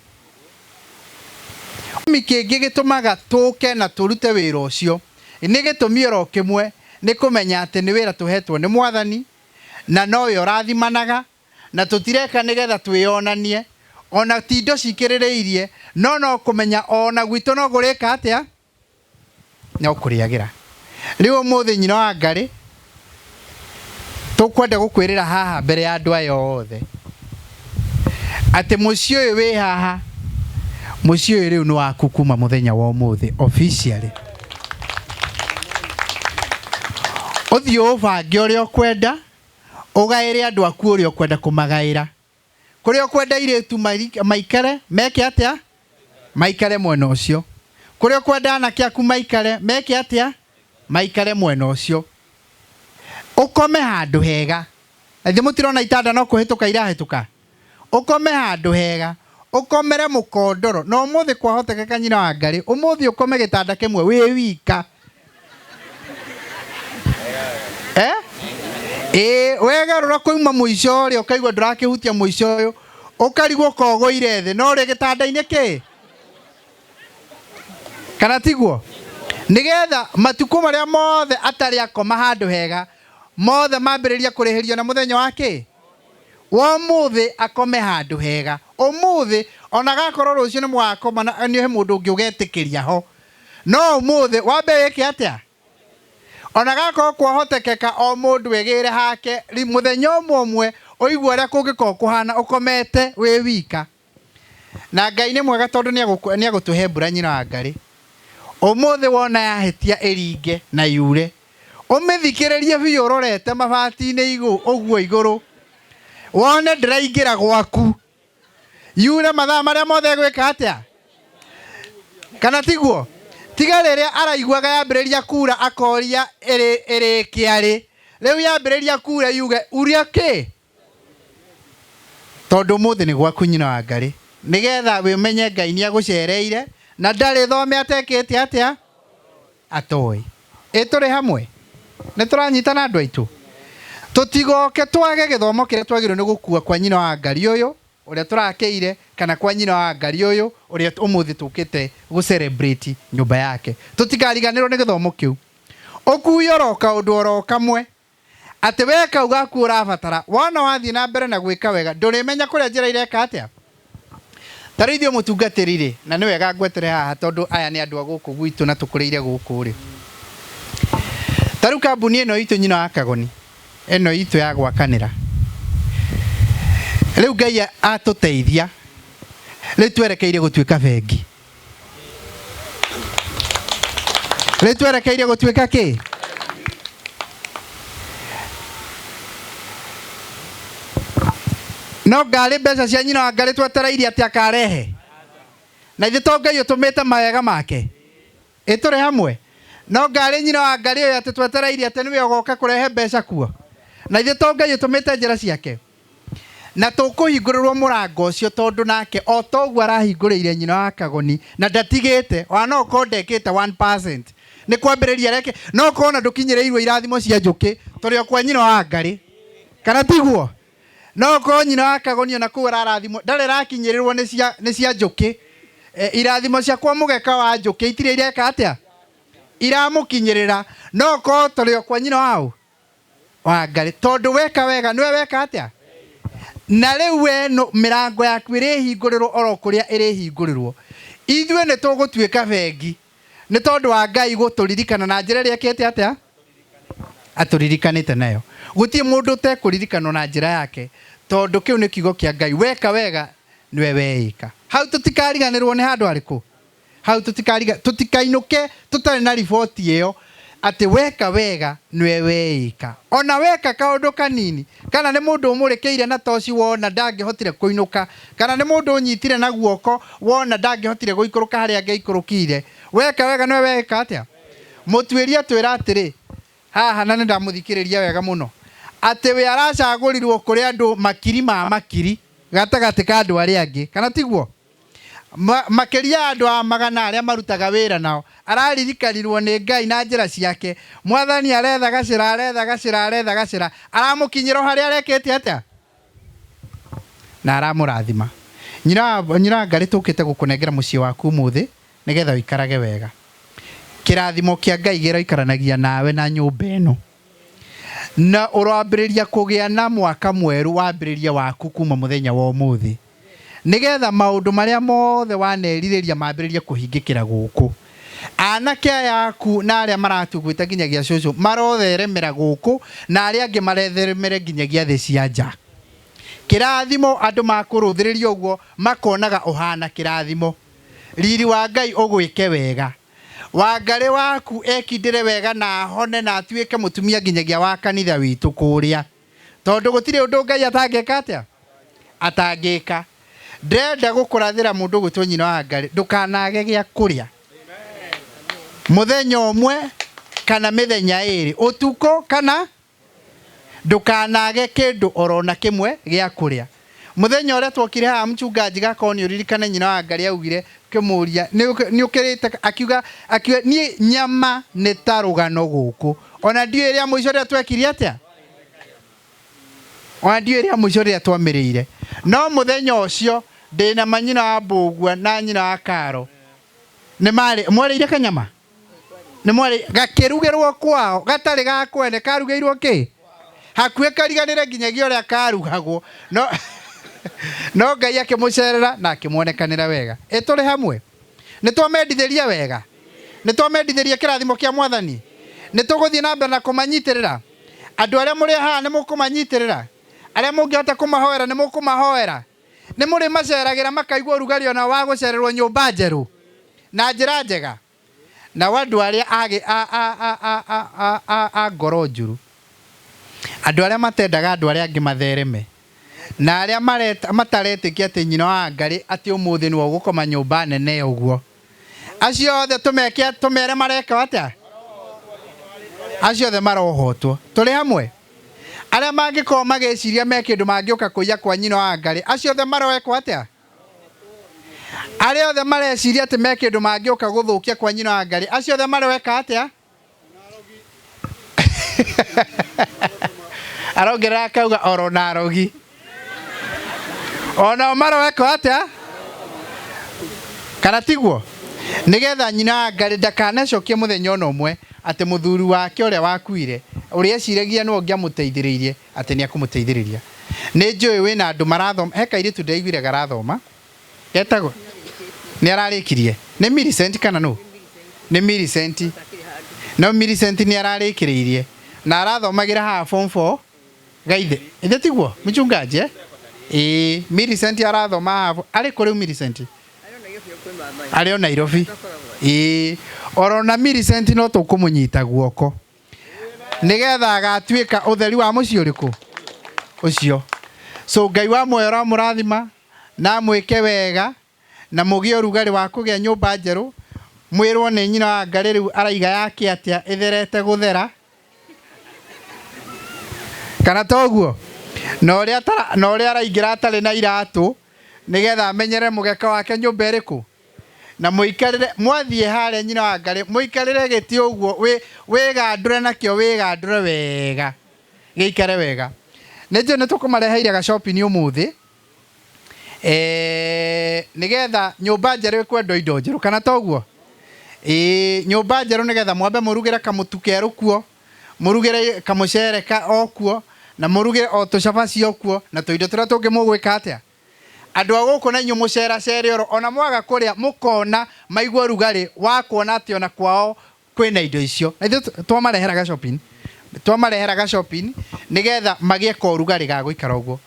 Gĩtũmi kĩngĩ gĩtũmaga tũke na tũrute wĩra ũcio nĩ gĩtũmi oro kĩmwe, nĩ kũmenya atĩ nĩ wĩra tũhetwo nĩ Mwathani na nowe ũrathimanaga na tũtireka nĩgetha twĩyonanie, ona ti indo cikĩrĩrĩirie, no no kũmenya ona gwitũ no kũrĩka atĩa? No kũrĩagĩra. Rĩu ũmũthĩ nyina wa Ngarĩ, tũkwenda gũkwĩrĩra haha mbere ya andũ aya othe atĩ mũciĩ ũyũ wĩ haha, mũciĩ ũyũ rĩu nĩ waku kuma mũthenya wa ũmũthĩ officially. Ũthiĩ ũbange ũrĩa ũkwenda, Ũgaĩre andũ aku ũrĩa ũkwenda kũmagaĩra. Kũrĩa ũkwenda airĩtu maikare, meke atĩa? Maikare mwena ũcio. Kũrĩa ũkwenda anake aku maikare, meke atĩa? Maikare mwena ũcio. Ũkome handũ hega. Na githĩ mũtirona itanda no kũhĩtũka irahĩtũka? Ũkome handũ hega. Ũkomere mũkondoro. Na ũmũthĩ kwahotekeka nyina wa Ngarĩ, ũmũthĩ ũkome gĩtanda kĩmwe wĩ wika. Eh? Ĩĩ, wegarũra kũima mũico ũrĩa ũkaigua ndũrakĩhutia mũico ũyũ, ũkarigwo ka ũgũire thĩ, no ũrĩ gĩtanda-inĩ kĩ? Kana tiguo? Nĩgetha matukũ marĩa mothe atarĩ akoma handũ hega, mothe mambĩrĩria kũrĩhĩrio na mũthenya wa kĩ? Wa ũmũthĩ akome handũ hega. Ũmũthĩ, ona gakorwo rũciũ nĩ mũgakoma na nĩ he mũndũ ũngĩ ũgetĩkĩria ho. No ũmũthĩ, wambe wĩke atĩa? Ona gakorwo kwahotekeka o mũndũ egĩre hake, mũthenya ũmwe ũmwe, ũigue ũrĩa kũngĩkorwo kũhana ũkomete wĩ wika. Na Ngai nĩ mwega tondũ nĩ agũtũhe mbura nyina wa Ngarĩ. Ũmũthĩ wona yahĩtia ĩringe na yure, ũmĩthikĩrĩrie biũ ũrorete mabati-inĩ ũguo igũrũ, wone ndĩraingĩra gwaku, yure mathaa marĩa mothe ĩgwĩka atĩa, kana tiguo? Tiga rĩrĩa araiguaga yambĩrĩria kura akoria ĩrĩkia rĩ, rĩu yambĩrĩria kura yuge uria kĩ, tondũ ũmũthĩ nĩ gwaku nyina wa Ngarĩ, nĩgetha wĩmenye Ngai nĩ agũcereire na ndarĩ thome atekĩte atĩa atoĩ. Ĩ tũrĩ hamwe, nĩ tũranyitana andũ aitũ, tũtigoke twage gĩthomo kĩrĩa twagĩrĩirwo nĩ gũkua kwa nyina wa Ngarĩ ũyũ ũrĩa tũrakĩire, kana kwa nyina wa Ngarĩ ũyũ ũrĩa ũmũthĩ tũkĩte gũ celebrate nyũmba yake. Tũtikariganĩrwo nĩ gĩthomo kĩu. Ũkue oro kaũndũ oro kamwe, atĩ we kau gaku ũrabatara, wona wathiĩ na mbere na gwĩka wega, ndũrĩmenya kũrĩa njĩra ireka atĩa. Ta rĩu ithuĩ mũtungatĩri rĩ, na nĩ wega ngwetere haha tondũ aya nĩ andũ a gũkũ gwitũ na tũkũrĩire gũkũ rĩ. Ta rĩu kambuni ĩno itũ nyina wa Kagoni, ĩno itũ ya gwakanĩra, rĩu Ngai atũteithia, rĩu twerekeire gũtuĩka bengi. Rĩu twerekeire gũtuĩka kĩ? No ngarĩ mbeca cia nyina wa Ngarĩ twetereire atĩ akarehe, na ithuĩ to Ngai ũtũmĩte mawega make, ĩ tũrĩ hamwe. No ngarĩ nyina wa Ngarĩ ũyũ atĩ twetereire atĩ nĩwe ũgoka kũrehe mbeca kuo, na ithuĩ to Ngai ũtũmĩte njĩra ciake. Na tũkũhingũrĩrwo mũrango ũcio tondũ nake o ta ũguo arahingũrĩire nyina wa Kagoni na ndatigĩte, ona no ũkorwo ndekĩte 1%, nĩ kwambĩrĩria areke, no ũkorwo ona ndũkinyĩrĩirwo irathimo cia njũkĩ tũrĩ o kwa nyina wa Ngarĩ, kana tiguo? No ũkorwo nyina wa Kagoni ona kũu ararathimwo ndarĩ arakinyĩrĩrwo nĩ cia njũkĩ. Irathimo cia kwa mũgeka wa njũkĩ itirĩ ireka atĩa, iramũkinyĩrĩra. No ũkorwo tũrĩ o kwa nyina wa ũ wa Ngarĩ, tondũ weka wega nĩwe weka atĩa. Na rĩu we mĩrango yaku ĩrĩhingũrĩrwo oro kũrĩa ĩrĩhingũrĩrwo. Ithuĩ nĩ tũgũtuĩka bengi nĩ tondũ wa Ngai gũtũririkana na njĩra ĩrĩa ekĩte atĩa, atũririkanĩte nayo. Gũtirĩ mũndũ ũtekũririkanwo na njĩra yake, tondũ kĩu nĩ kiugo kĩa Ngai, weka wega nĩwe weĩka. Hau tũtikariganĩrwo nĩ handũ harĩkũ, hau tũtikainũke tũtarĩ na riboti ĩyo atĩ weka wega nĩwe weĩka. Ona weka kaũndũ kanini, kana nĩ mũndũ ũmũrĩkĩire na toci wona ndangĩhotire kũinũka, kana nĩ mũndũ ũnyitire na guoko wona ndangĩhotire gũikũrũka harĩa angĩaikũrũkire, weka wega nĩwe weĩka atĩa. Mũtuĩria atwĩra atĩrĩ haha, na nĩ ndamũthikĩrĩria wega mũno, atĩ we aracagũrirwo kũrĩ andũ makiri ma makiri gatagatĩ ka andũ arĩa angĩ, kana tiguo? Makĩria ya andũ a magana arĩa marutaga wĩra nao, araririkanirwo nĩ Ngai na njĩra ciake. Mwathani aretha gacĩra, aretha gacĩra, aretha gacĩra, aramũkinyĩra o harĩa arekĩte atĩa, na aramũrathima. Nyina wa Ngarĩ, tũkĩte gũkũnengera mũciĩ waku ũmũthĩ nĩgetha ũikarage wega. Kĩrathimo kĩa Ngai kĩroikaranagia nawe na nyũmba ĩno, na ũrambĩrĩria kũgĩa na mwaka mwerũ wambĩrĩrie waku kuma mũthenya wa ũmũthĩ, nĩgetha maũndũ marĩa mothe wanerirĩria mambĩrĩrie kũhingĩkĩra gũkũ. Anake aya aku na arĩa maratũgwĩta nginyagia cũcũ marotheremera gũkũ, na arĩa angĩ maretheremere nginyagia thĩ cia nja. Kĩrathimo andũ makũrũthĩrĩria ũguo makonaga ũhana kĩrathimo. Riri wa Ngai ũgwĩke wega. Wangarĩ waku ekindĩre wega na ahone na atuĩke mũtumia nginyagia wa kanitha witũ kũrĩa. Tondũ gũtirĩ ũndũ Ngai atangĩka atĩa? Atangĩka. Ndĩrenda gũkũrathĩra mũndũ ũgwĩtwo nyina wa Ngarĩ, ndũkanage gĩa kũrĩa mũthenya ũmwe kana mĩthenya ĩrĩ, ũtukũ kana ndũkanage kĩndũ orona kĩmwe gĩa kũrĩa. Mũthenya ũrĩa twokire haha mchungaji Gakoni, ũririkane nyina wa Ngarĩ augire kĩmũria nĩ ũkĩrĩte, akiuga niĩ nyama nĩ ta rũgano gũkũ, ona ndiũĩ rĩa mũico rĩrĩa twekire atĩa, ona ndiũĩ rĩa mũico rĩrĩa twamĩrĩire. No mũthenya ũcio ndĩna manyina wa Mbũgua na nyina wa Karo nĩ marĩ mwarĩire kanyama, nĩ mwarĩ gakĩrugĩrwo kwao gatarĩ ga kwene, karugĩirwo kĩ hakuhĩ kariganĩre nginyagia ũrĩa karugagwo, no Ngai akĩmũcerera na akĩmuonekanĩra wega. Ĩ tũrĩ hamwe, nĩ twamendithĩria wega, nĩ twamendithĩria kĩrathimo kĩa Mwathani, nĩ tũgũthiĩ na mbere na kũmanyitĩrĩra. Andũ arĩa mũrĩ haha nĩ mũkũmanyitĩrĩra, arĩa mũngĩhota kũmahoera nĩ mũkũmahoera, nĩ mũrĩmaceragĩra makaigua ũrugarĩ ona wa gũcererwo nyũmba njerũ na njĩra njega. Nao andũ arĩa a, a, a, a, a, a, a, a, a ngoro njũru, andũ arĩa matendaga andũ arĩa angĩ mathereme, na arĩa mataretĩkia atĩ nyina wa Ngarĩ atĩ ũmũthĩ nĩwe ũgũkoma nyũmba nene ũguo, acio othe tũmeke tũmere mareka atĩa? Acio othe marohotwo. Tũrĩ hamwe? Arĩa mangĩkorwo magĩciria me kĩndũ mangĩũka kũiya kwa nyina wa Ngarĩ, acio othe maroekwo atĩa? Arĩa othe mareciria atĩ me kĩndũ mangĩũka gũthũkia kwa nyina wa Ngarĩ, acio othe maroeka atĩa? Arongerera akauga oro na arogi onao maroekwo atĩa? Kana tiguo? Nĩgetha nyina wa Ngarĩ ndakanacokie mũthenya ona ũmwe atĩ mũthuri wake ũrĩa wakuire, ũrĩa eciragia nĩwe ũngĩamũteithĩrĩirie, atĩ nĩ ekũmũteithĩrĩria. Nĩ njũĩ wĩna andũ marathoma, he kairĩtu ndĩraiguire garathoma, getagwo nĩ ararĩkirie, nĩ Millicent kana nũ? Nĩ Millicent. No Millicent nĩ ararĩkĩrĩirie na arathomagĩra haha form 4 gaithe. Ithe tiguo mchungaji eh? Ĩĩ, Millicent arathoma haha, arĩ kũ rĩu Millicent? Arĩ o Nairobi. Ĩĩ, orona Millicent no tũkũmũnyita guoko nĩgetha agatuĩka ũtheri wa mũciĩ ũrĩkũ ũcio. So Ngai wa muoyo ũramũrathima na amwĩke wega na mũgĩe ũrugarĩ wa kũgĩa nyũmba njerũ, mwĩrwo nĩ nyina wa Ngarĩ rĩu araiga yake atĩa ĩtherete gũthera, kana toguo? Na ũrĩa araingĩra atarĩ na iratũ nĩgetha amenyere mũgeka wake nyũmba ĩrĩkũ, na mũikarĩre mwathiĩ harĩa nyina wa Ngarĩ mũikarĩre gĩtĩ ũguo wĩgandũre nakĩo, wĩgandũre wega gĩikare wega. Nĩ njũĩ nĩ tũkũmareheire gacopini ũmũthĩ, nĩgetha nyũmba njerũ ĩkwendwo indo njerũ, kana toguo? Ĩĩ, nyũmba njerũ nĩgetha mwambe mũrugĩre kamũtu kerũ kuo, mũrugĩre kamũcere ka o kuo, na mũrugĩre o tũcabaci o kuo, na tũindo tũrĩa tũngĩ mũgwĩka atĩa? Andũ a gũkũ na inyuĩ mũceracere oro, ona mwaga kũrĩa mũkona maigua ũrugarĩ wa kuona atĩ ona kwao kwĩna indo icio. Na ithuĩ twamarehera gacopini, twamarehera gacopini nĩgetha magĩe korugarĩ ga gũikara ũguo.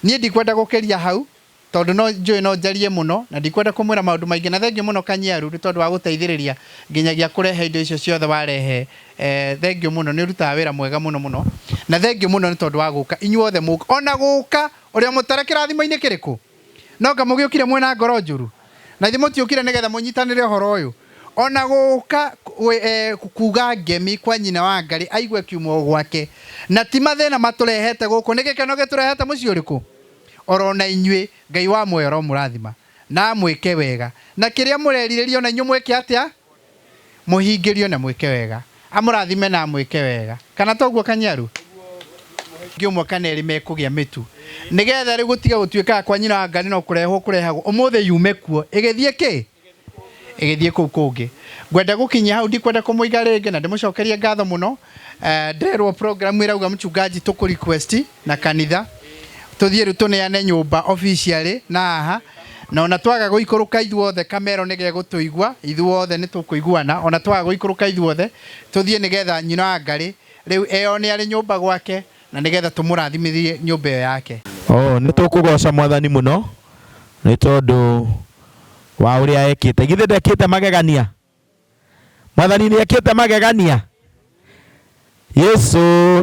Niĩ ndikwenda gũkĩria hau tondũ no njũĩ no njarie mũno na ndikwenda kũmwĩra maũndũ maingĩ, na thengiũ mũno Kanyiaru nĩ tondũ wa gũteithĩrĩria nginyagia kũrehe indo icio ciothe warehe. Thengiũ mũno, nĩ ũrutaga wĩra mwega mũno mũno, na thengiũ mũno nĩ tondũ wa gũka inyuothe mũka, ona gũka ũrĩa mũtare kĩrathimo-inĩ kĩrĩkũ? No anga mũgĩũkire mwĩna ngoro njũru? Na ithuĩ mũtiũkire nĩgetha mũnyitanĩre ũhoro ũyũ? O na gũũka kuuga ngemi kwa nyina wa Ngarĩ aigue kiumo gwake. Na ti mathĩna matũrehete gũkũ, nĩ gĩkeno gĩtũrehete mũciĩ ũrĩkũ? Oro na inyuĩ, Ngai wa muoyo aromũrathima na amwĩke wega. Na kĩrĩa mũrerirĩria o na inyuĩ mwĩke atĩa? Mũhingĩrio na mwĩke wega. Amũrathime na amwĩke wega. Kana toguo Kanyaru? Ũngĩ ũmwe kana erĩ mekũgĩa mĩtu. Nĩgetha rĩu gũtige gũtuĩkaga kwa nyina wa Ngarĩ no kũrehwo kũrehagwo. Ũmũthĩ yume kuo. Ĩgĩthiĩ kĩ? Ĩgĩthiĩ kũu kũngĩ. Ngwenda gũkinyia hau, ndikwenda kũmũiga rĩngĩ na ndĩmũcokerie ngatho mũno. Ndĩrerwo program ĩrauga mchungaji tũkũ request na kanitha tũthiĩ rĩu tũneane nyũmba officially na haha, na ona twaga gũikũrũka ithuothe kamero nĩ gegũtũigua, ithuothe nĩ tũkũiguana, ona twaga gũikũrũka ithuothe tũthiĩ nĩgetha nyina wa Ngarĩ rĩu eyone arĩ nyũmba gwake na nĩgetha tũmũrathimithie nyũmba ĩyo yake. Oh, nĩ tũkũgoca Mwathani mũno nĩ tondũ wa ũrĩa ekĩte. Githĩ ndekĩte magegania? Mwathani nĩ ekĩte magegania. Yesu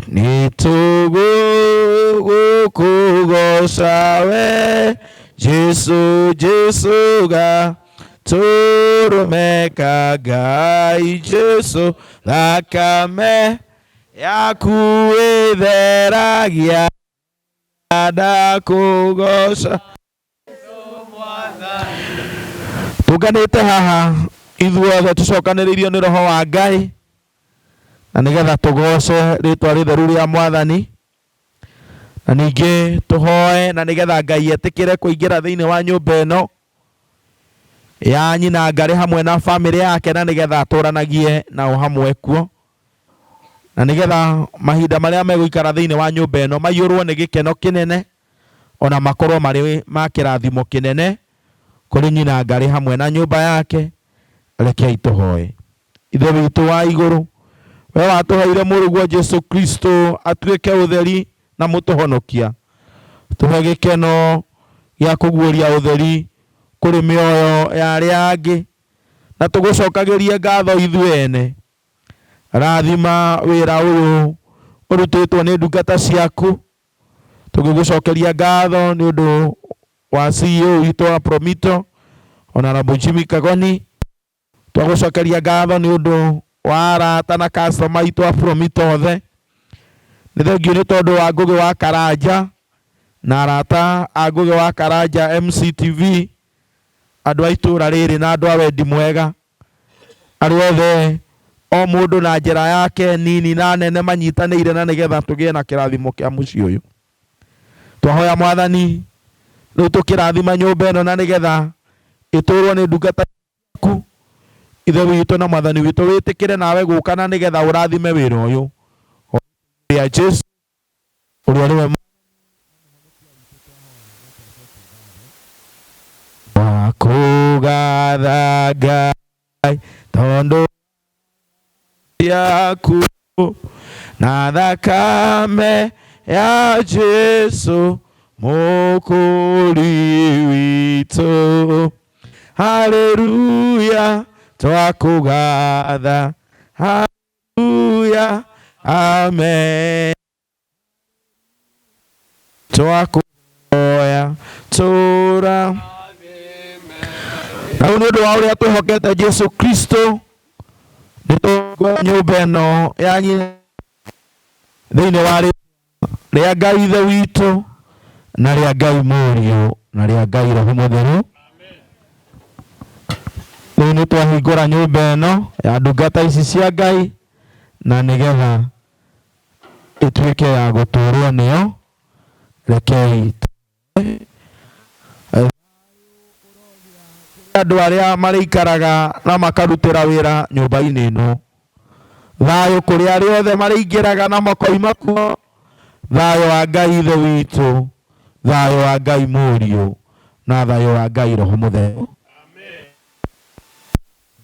nĩ tũgũkũgoca we Jesu, Jesu ga tũrũme ka Ngai, Jesu thakame yaku ĩtheragia ndakũgoca. Tũnganĩte haha ithuothe tũcokanĩrĩirio nĩ Roho wa Ngai na nĩgetha tũgoce rĩtwa rĩtheru rĩa Mwathani, na ningĩ tũhoe na nĩgetha Ngai etĩkĩre kũingĩra thĩinĩ wa nyũmba ĩno ya nyina Ngarĩ hamwe na bamĩrĩ yake, na nĩgetha atũranagie nao hamwe kuo, na nĩgetha mahinda marĩa megũikara thĩinĩ wa nyũmba ĩno maiyũrwo nĩ gĩkeno kĩnene, ona makorwo marĩ ma kĩrathimo kĩnene kũrĩ nyina Ngarĩ hamwe na nyũmba yake. Rekei tũhoe. Ithe witũ wa igũrũ, we watũheire mũrũguo Jesu Kristo atuĩke ũtheri na mũtũhonokia, tũhe gĩkeno gĩa kũguũria ũtheri kũrĩ mĩoyo ya arĩa angĩ, Na tũgũcokagĩrie ngatho ithuĩ ene. Rathima wĩra ũyũ ũrutĩtwo nĩ ndungata ciaku, tũgĩgũcokeria ngatho nĩ ũndũ wa CEO witũ wa Promito Honorable Jimmy Kagoni. Twagũcokeria ngatho nĩ ũndũ wa arata na customer aitũ a Promito othe. Nĩ thengio nĩ tondũ wa Ngũgĩ wa Karanja na arata a Ngũgĩ wa Karanja MCTV, andũ a itũra rĩrĩ na andũ a wendi mwega, arĩa othe o mũndũ na njĩra yake nini na nene manyitanĩire na nĩgetha tũgĩe na kĩrathimo kĩa mũciĩ ũyũ. Twahoya Mwathani rĩu tũkĩrathima nyũmba ĩno na nĩgetha ĩtũrwo nĩ ndungata ciaku, Ithe witũ na Mwathani witũ, wĩtĩkĩre nawe gũka na nĩgetha ũrathime wĩra ũyũ rĩa Jesu ũrĩa nĩwe wakũgatha Ngai tondũ yaku na thakame ya Jesu mũkũri witũ. Haleluya, twakũgatha. Haleluya, amen. Twakũhoya tũra. Na rĩu nĩ ũndũ wa ũrĩa twĩhokete Jesu Kristo, nĩ tũkũingũra nyũmba ĩno ya nyina thĩinĩ wa rĩa Ngai Ithe witũ na rĩa Ngai Mũriũ na rĩa Ngai Roho Mũtheru. Rĩu nĩ twahingũra nyũmba ĩno ya ndungata ici cia Ngai na nĩgetha ĩtuĩke ya gũtũrwo nĩyo. Rekei andũ arĩa marĩikaraga na makarutĩra wĩra nyũmba-inĩ ĩno, thayũ kũrĩ arĩa othe marĩingĩraga na makoima kuo, thayũ wa Ngai Ithe witũ, thayũ wa Ngai Mũriũ na thayũ wa Ngai Roho Mũtheru.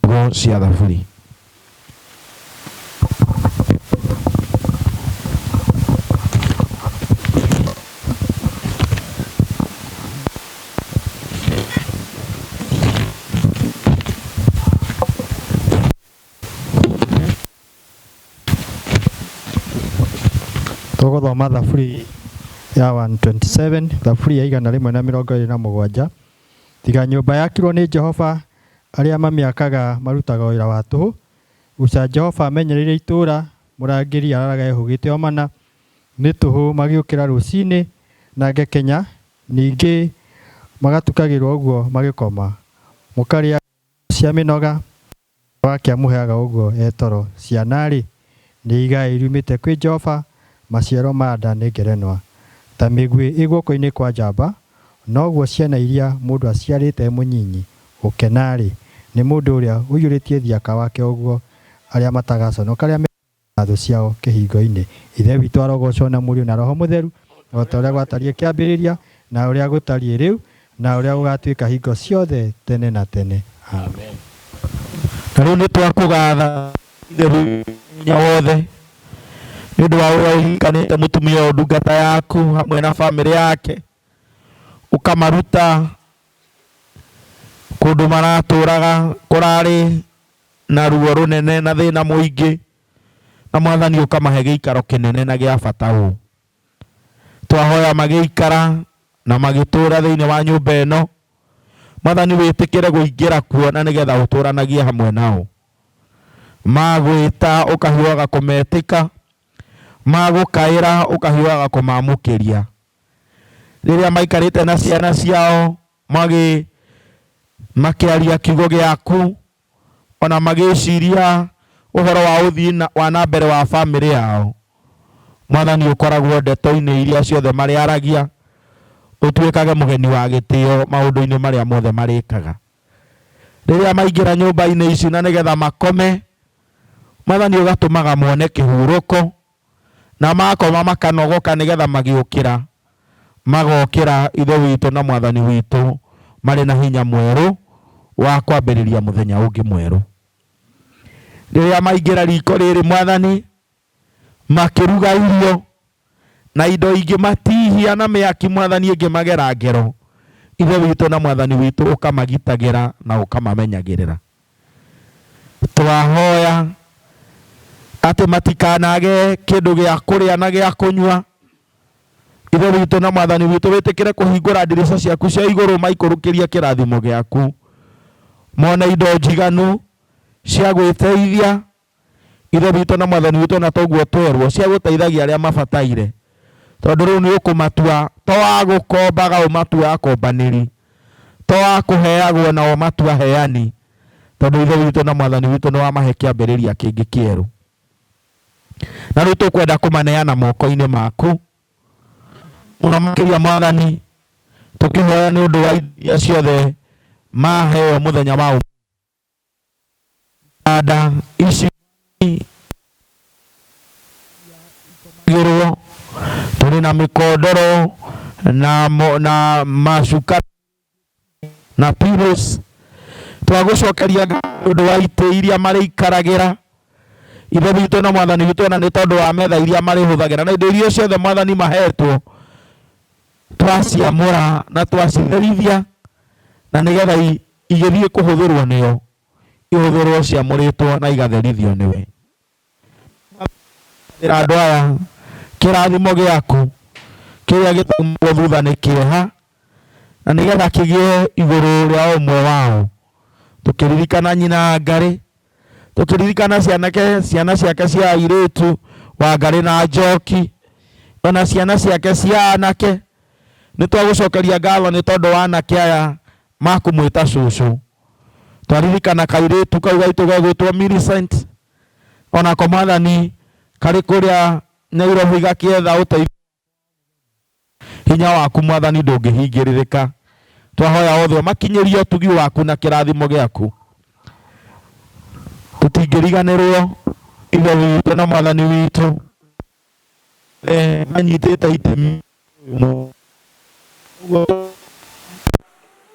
Ciugo cia Thaburi. Tũgũthoma thaburi ya 127, thaburi ya 127. Tiga nyũmba yakirwo nĩ Jehova, arĩa mamĩakaga marutaga wĩra wa tũhũ. Guca Jehova amenyereire itũũra, mũrangĩri araraga ehũgĩte o mana. Nĩ tũhũ magĩũkĩra rũcinĩ na ngekenya, ningĩ magatukagĩrwo ũguo magĩkoma. Mũkarĩa cia mĩnoga, wake amũheaga ũguo e toro. Ciana-rĩ, nĩ igai riumĩte kwĩ Jehova, maciaro ma nda nĩ ngerenwa. Ta mĩguĩ ĩ guoko-inĩ kwa njamba, noguo ciana iria mũndũ aciarĩte e mũnyinyi. Gũkena-rĩ, nĩ mũndũ ũrĩa ũiyũrĩtie thiaka wake ũguo, arĩa matagaconoka arĩa na thũ ciao kĩhingo-inĩ. Ithe witũ arogocwo na Mũriũ na Roho Mũtheru, o ta ũrĩa gwatariĩ kĩambĩrĩria, na ũrĩa gũtariĩ rĩu, na ũrĩa gũgatuĩka hingo ciothe tene na tene. Amen. Na rĩu nĩ twakũgatha Ithe hinya wothe nĩ ũndũ wa ũrĩa ũhikanĩte mũtumia ũyũ ndungata yaku hamwe na bamĩrĩ yake, ũkamaruta kũndũ maratũraga kũrarĩ na ruo rũnene na thĩna mũingĩ, na Mwathani ũkamahe gĩikaro kĩnene na gĩa bata ũũ. Twahoya magĩikara na magĩtũra thĩinĩ wa nyũmba ĩno, Mwathani wĩtĩkĩre gũingĩra kuo na nĩgetha ũtũranagie hamwe nao. Magwĩta ũkahiũhaga kũmetĩka, magũkaĩra ũkahiũhaga kũmamũkĩria. Rĩrĩa maikarĩte na ciana ciao makĩaria kiugo gĩaku, ona magĩciria ũhoro wa ũthii wa na mbere wa bamĩrĩ yao, Mwathani ũkoragwo ndeto-inĩ iria ciothe marĩaragia, ũtuĩkage mũgeni wa gĩtĩo maũndũ-inĩ marĩa mothe marĩkaga. Rĩrĩa maingĩra nyũmba-inĩ ici na nĩgetha makome, Mwathani ũgatũmaga mone kĩhurũko, na makoma makanogoka nĩgetha magĩũkĩra, magokĩra Ithe witũ na Mwathani witũ marĩ na hinya mwerũ wa kwambĩrĩria mũthenya ũngĩ mwerũ. Rĩrĩa maingĩra riko rĩrĩ Mwathani, makĩruga irio na indo ingĩ matihia na mĩaki Mwathani ĩngĩmagera ngero, Ithe witũ na Mwathani witũ ũkamagitagĩra na ũkamamenyagĩrĩra. Twahoya atĩ matikanage kĩndũ gĩa kũrĩa na gĩa kũnyua. Ithe witũ na Mwathani witũ, wĩtĩkĩre kũhingũra ndirica ciaku cia igũrũ maikũrũkĩrie kĩrathimo gĩaku, mone indo njiganu cia gwĩteithia. Ithe witũ na Mwathani witũ, na toguo twerwo cia gũteithagia arĩa mabataire, tondũ rĩu nĩ ũkũmatua to wa gũkombaga ũmatua akombanĩri, to wa kũheagwo na ũmatua heani, tondũ Ithe witũ na Mwathani witũ nĩ wamahe kĩambĩrĩria kĩngĩ kĩerũ. Na rĩu tũkwenda kũmaneana moko-inĩ maku mũno makĩria Mwathani, tũkĩhoya nĩ ũndũ wa iria ciothe maheo mũthenya wa itanda ici igĩrwo, tũrĩ na mĩkondoro na, na macuka na pillows. Twagũcokeria nĩ ũndũ wa itĩ iria marĩikaragĩra, Ithe witũ na Mwathani witũ, na nĩ tondũ wa metha iria marĩhũthagĩra na indo iria ciothe Mwathani mahetwo, twaciamũra na twacitherithia, na nĩgetha igĩthiĩ kũhũthĩrwo nĩo ihũthĩrwo ciamũrĩtwo na igatherithio nĩwe. Andũ aya kĩrathimo gĩaku kĩrĩa gĩtaumagwo thutha nĩ kĩeha, na nĩgetha kĩgĩe igũrũ rĩa ũmwe wao. Tũkĩririkana nyina Ngarĩ, tũkĩririkana ciana ciake cia airĩtu wa Ngarĩ na Njoki, ona ciana ciake cia anake, nĩ twagũcokeria ngatho nĩ tondũ wa anake aya makũmwĩta cũcũ. Twaririkana kairĩtu kau gaitũ gegwĩtwo Millicent, onako Mwathani karĩ kũrĩa Nairobi gakĩetha ũteithio. Hinya waku Mwathani ndũngĩhingĩrĩrĩka. Twahoya othe ũmakinyĩrie ũtugi waku na kĩrathimo gĩaku. Tũtingĩriganĩrwo Ithe witũ na Mwathani witũ manyitĩte itemi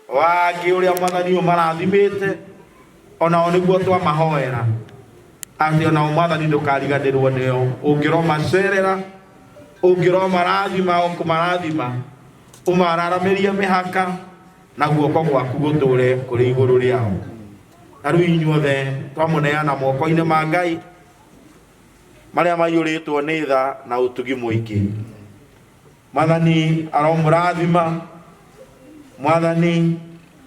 wangĩ ũrĩa Mwathani ũmarathimĩte, onao nĩguo twamahoera atĩ onao Mwathani ndũkariganĩrwo nĩo, ũngĩromacerera, ũngĩromarathima o kũmarathima, ũmararamĩrie mĩhaka na guoko gwaku gũtũre kũrĩ igũrũ rĩao. Na rĩu inyuothe twamũneana moko-inĩ ma Ngai marĩa maiyũrĩtwo nĩ tha na ũtugi mũingĩ. Mwathani aromũrathima, Mwathani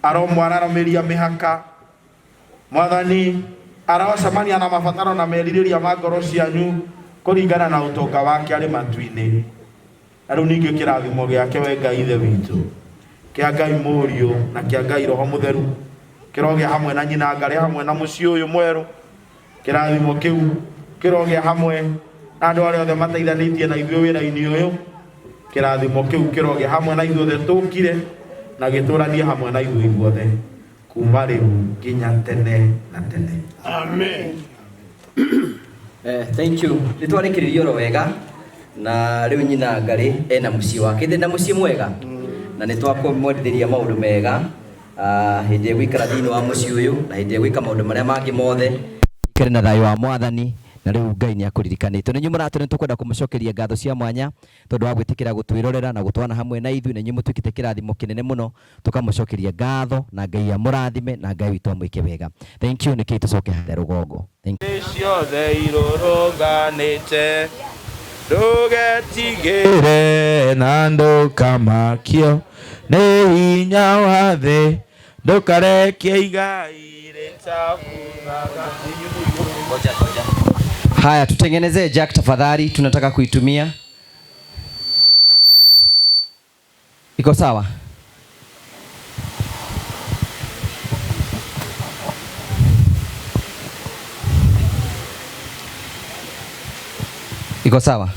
aromwararamĩria mĩhaka, Mwathani arocemania na mabataro na merirĩria ma ngoro cianyu kũringana na ũtonga wake arĩ matu-inĩ. Na rĩu ningĩ kĩrathimo gĩake we Ngai Ithe witũ, kĩa Ngai Mũriũ na kĩa Ngai Roho Mũtheru kĩrogĩa hamwe na nyina Ngarĩ hamwe na mũciĩ ũyũ mwerũ. Kĩrathimo kĩu kĩrogĩa hamwe na andũ arĩa othe mateithanĩtie na ithuĩ wĩra-inĩ ũyũ. Kĩrathimo kĩu kĩrogĩa hamwe na ithuĩ othe tũkire na gĩtũranie hamwe na ithuĩ ithuothe kuma rĩu nginya tene na tene. Amen. Thank you. Nĩ twarĩkĩrĩria oro wega na rĩu nyina Ngarĩ ena mũciĩ wake, ndĩ na mũciĩ mwega na nĩ twakwendithĩria maũndũ mega hĩndĩ ĩrĩa gũikara thĩinĩ wa mũciĩ ũyũ na hĩndĩ ĩrĩa gwĩka maũndũ marĩa mangĩ mothe. Ikare na thayũ wa Mwathani na rĩu Ngai nĩ akũririkanĩte. Nĩ inyuĩ mũratũ nĩ tũkwenda kũmũcokeria ngatho cia mwanya tondũ wa gwĩtĩkĩra gũtwĩrorera na gũtwana hamwe na ithuĩ, na inyuĩ mũtuĩkĩte kĩrathimo kĩnene mũno, tũkamũcokeria ngatho na Ngai amũrathime na Ngai witũ amwĩke wega. Thank you. Nĩkĩĩ tũcoke harĩa rũgongo. Thank you. Ciothe irũrũnganĩte ndũgetigĩre na ndũkamakio nĩ hinya wa thĩ, ndũkarekie igai rĩtabuthaga. Haya, tutengenezee jack tafadhali, tunataka kuitumia. Iko sawa? Iko sawa?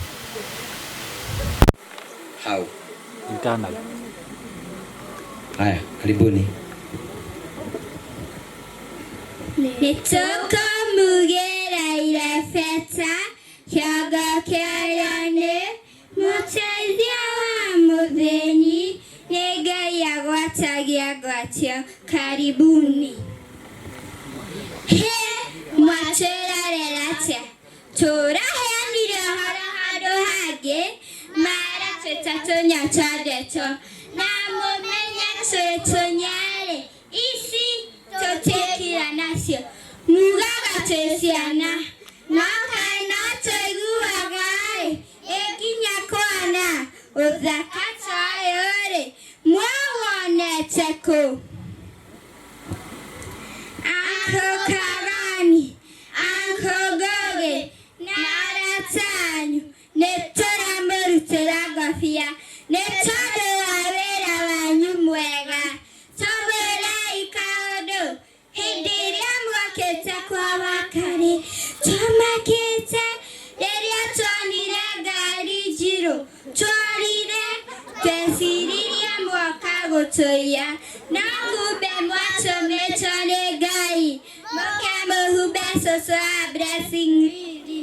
How? Internal. Haya, karibuni. Nĩtũkũmugĩra irebeta kĩongo kĩarĩo nĩ mũteithia wa mũthĩni, nĩ Ngai agwatagia ngwatio. Karibuni. Hĩ, mwatwĩrorera atĩa? Tũraheanire ũhoro handũ hangĩ, maratwĩta tũnya twa ndeto, na mũmenye twĩ tũnyarĩ ici tũtĩkira nacio. Mugaga twĩ ciana no kaĩ no tũiguaga-ĩ ĩ nginya kwana ũthaka ta ũyũ-rĩ mwawonete kũ? Uncle Karani, Uncle Ngugi na arata anyu nĩ tũramũrutĩra ngobia nĩ tondũ wa wĩra wanyu mwega. Tũmwĩrei kaũndũ hĩndĩ ĩrĩa mwokĩte kwa Wakarĩ twamakĩte rĩrĩa tuonire ngari njirũ tworire tweciririe mwoka gũtũiya no kumbe mwatũmĩtwo nĩ Ngai mũke mũhumbe cũcũ wa Blessing riri.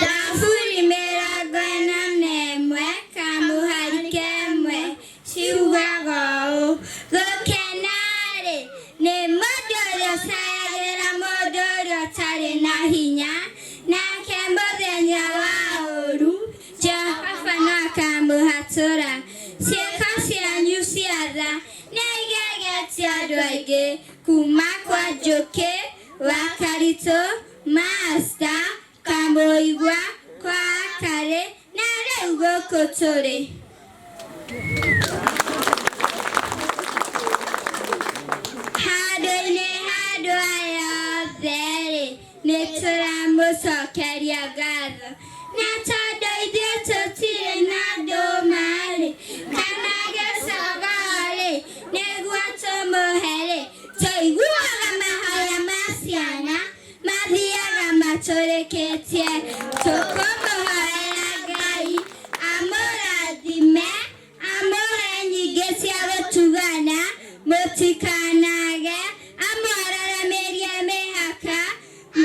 Thaburi 41 kamũhari kemwe ciugaga ũũ gũkena-rĩ nĩ mũndũ ũrĩa ũcayagĩra mũndũ ũrĩa ũtarĩ na hinya nake mũthenya wa ũũru Jehova no akamũhatũra. Ciĩko cianyu cia tha nĩ igegetie andũ aingĩ kuma kwa Njũkĩ, Wakaritũ, Master, Kamũigua, kwa Wakarĩ na rĩu gũkũ tũrĩ. Handũ-inĩ ha andũ aya othe-rĩ, nĩ tũramũcokeria ngatho na tondũ ithuĩ tũtirĩ na ndũma-rĩ kana gĩcogoo-rĩ nĩguo tũmũhe-rĩ tũiguaga mahoya ma ciana mathiaga matũrĩkĩtie tũkũmũhoera Ngai amũrathime amũhe nyingĩ cia gũtugana mũtikanage amwararamĩrie mĩhaka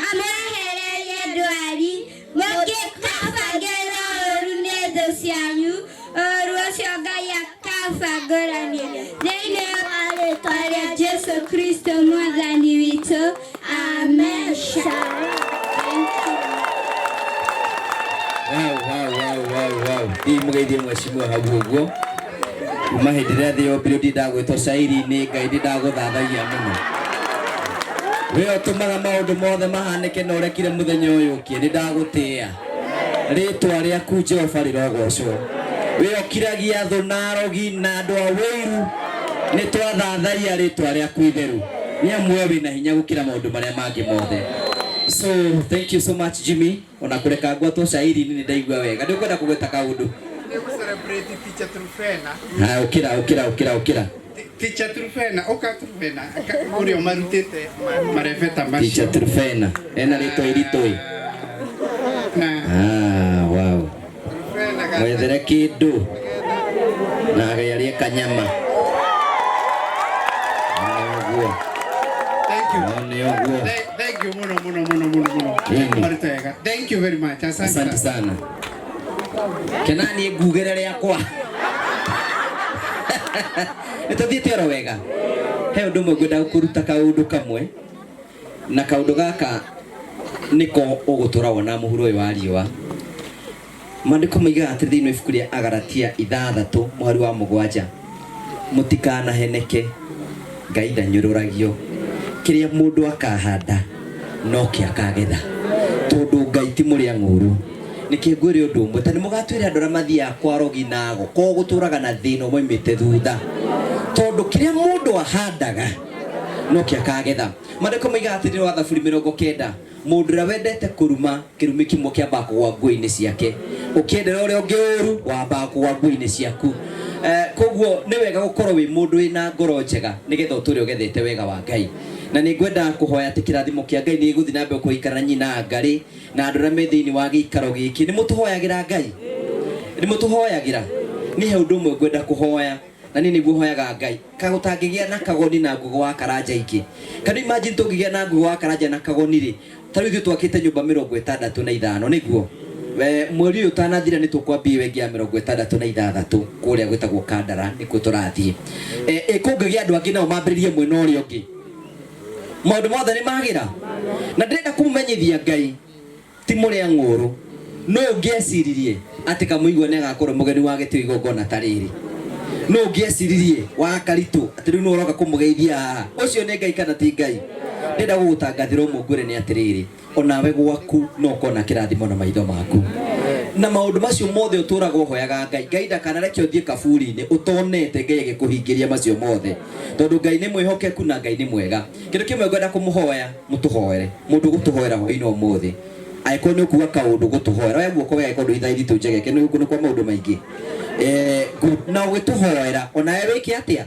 amwehererie ndwari mũngĩkabangĩrwo ũũru nĩ thũ cianyu ũũru ũcio Ngai akabangũrania thĩinĩ wa rĩtwa rĩa Jesũ Kristo mwathani witũ. Amen. Shalom. Thank you. Wow, wow, wow, wow, wow. Thiĩ mũgeithie mheshimiwa hau ũguo. Kuma hĩndĩ ĩrĩa thĩ yombirwo ndindagwĩtwo cairi-inĩ Ngai ndindagũthathaia mũno. We ũtũmaga maũndũ mothe mahanĩke na ũrekire mũthenya ũyũ ũkie nĩndagũtĩĩa. Rĩtwa rĩaku Jehova rĩrogocwo. We ũkiragia thũ na arogi na andũ a wĩiru nĩtwathathaia rĩtwa rĩaku itheru. Nĩ amu we wĩna hinya gũkĩra maũndũ marĩa mangĩ mothe. So thank you so much Jimmy. Ona kũreka ngwatwo cairi-inĩ nĩ ndaigua wega. Ndĩkwenda kũgweta kaũndũ. Celebrate Teacher Trufena. Ha, ũkĩra ũkĩra ũkĩra ũkĩra. Teacher Trufena, ũka Trufena, ũrĩa ũmarutĩte marebeta macio. Teacher Trufena. Ena rĩtwa iritũ ĩ. Ah, wow. Mwethere kĩndũ na agĩarie kanyama. Ũguo. Thank you. Nĩ ũguo. Thank you mũno mũno mũno mũno mũno. Ĩni. Maruta wega. Thank you very much. Asante. Asante sana. Kena niĩ ngugĩre rĩakwa. Nĩ tũthiĩte oro wega. He ũndũ ũmwe ngwenda kũruta kaũndũ kamwe na kaũndũ gaka nĩko ũgũtũra wona mũhuro ũyũ wa riũa. Maandĩko moigaga atĩ thĩinĩ wa ibuku rĩa Agalatia 6 mũhari wa 7 mũtikanaheneke Ngai ndanyũrũragio kĩrĩa mũndũ akahanda no kĩo akagetha tondũ Ngai ti mũrĩa ng'ũrũ. Nĩkĩ ngwĩre ũndũ ũmwe ta nĩ mũgatwĩre andũ arĩa mathiaga kwa rogi na ago ko gũtũraga na thĩna ũmoimĩte thutha tondũ kĩrĩa mũndũ ahandaga no kĩo akagetha. Maandĩko moigaga atĩ thĩinĩ wa Thaburi 90 mũndũ ũrĩa wendete kũruma kĩrumi kĩmwe kĩambaga kũgwa nguo-inĩ ciake ũkĩendera ũrĩa ũngĩ ũru wambaga kũgwa nguo-inĩ ciaku. Koguo nĩ wega gũkorwo wĩ mũndũ wĩna ngoro njega nĩgetha ũtũre ũgethete wega wa Ngai. Na nĩ ngwenda kũhoya atĩ kĩrathimo kĩa Ngai nĩ gĩgũthiĩ na mbere kũikara nyina Ngarĩ na andũ arĩa me thĩinĩ wa gĩikaro gĩkĩ. Nĩ mũtũhoyagĩra Ngai? Nĩ mũtũhoyagĩra? Nĩ he ũndũ ũmwe ngwenda kũhoya na niĩ nĩguo hoyaga Ngai kagũtangĩgĩa na kagoni na ngugo wa karanja ingĩ. Can you imagine tũngĩgĩa na ngugo wa karanja na kagoni rĩ, ta rĩu ithuĩ twakĩte nyũmba 65 nĩguo mweri ũyũ ũtanathira nĩ tũkwambia ĩyo ĩngĩ ya 66 kũrĩa gwĩtagwo Kandara nĩkuo tũrathiĩ. Kũngĩgĩa andũ angĩ nao mambĩrĩrie mwena ũrĩa ũngĩ maũndũ mothe nĩ magĩra. Na ndĩrenda kũmũmenyithia Ngai ti mũrĩa ng'ũrũ no ũngĩeciririe atĩ Kamũigua nĩ agakorwo mũgeni wa gĩtĩo igongona ta rĩrĩ. No ũngĩeciririe wa karitũ atĩ rĩu nĩ ũroka kũmũgeithia haha. Ũcio nĩ Ngai kana ti Ngai? Ndĩrenda gũgũtangathĩra ũmwe ngwĩre nĩ atĩrĩrĩ, onawe gwaku no ũkona kĩrathimo na maitho maku. Na maũndũ macio mothe ũtũraga ũhoyaga Ngai, Ngai ndakanareke ũthiĩ kaburi-inĩ ũtonete Ngai agĩkũhingĩria macio mothe, tondũ Ngai nĩ mwĩhokeku na Ngai nĩ mwega. Kĩndũ kĩmwe ngwenda kũmũhoya mũtũhoere, mũndũ ũgũtũhoera hwaĩ-inĩ wa ũmũthĩ, angĩkorwo nĩ ũkuga kaũndũ gũtũhoera, oya guoko we angĩkorwo ndũrĩ thaa ithitũ njegeke, nĩ gũkũ nĩ kwa maũndũ maingĩ. Good. Na ũgĩtũhoera onawe wĩke atĩa?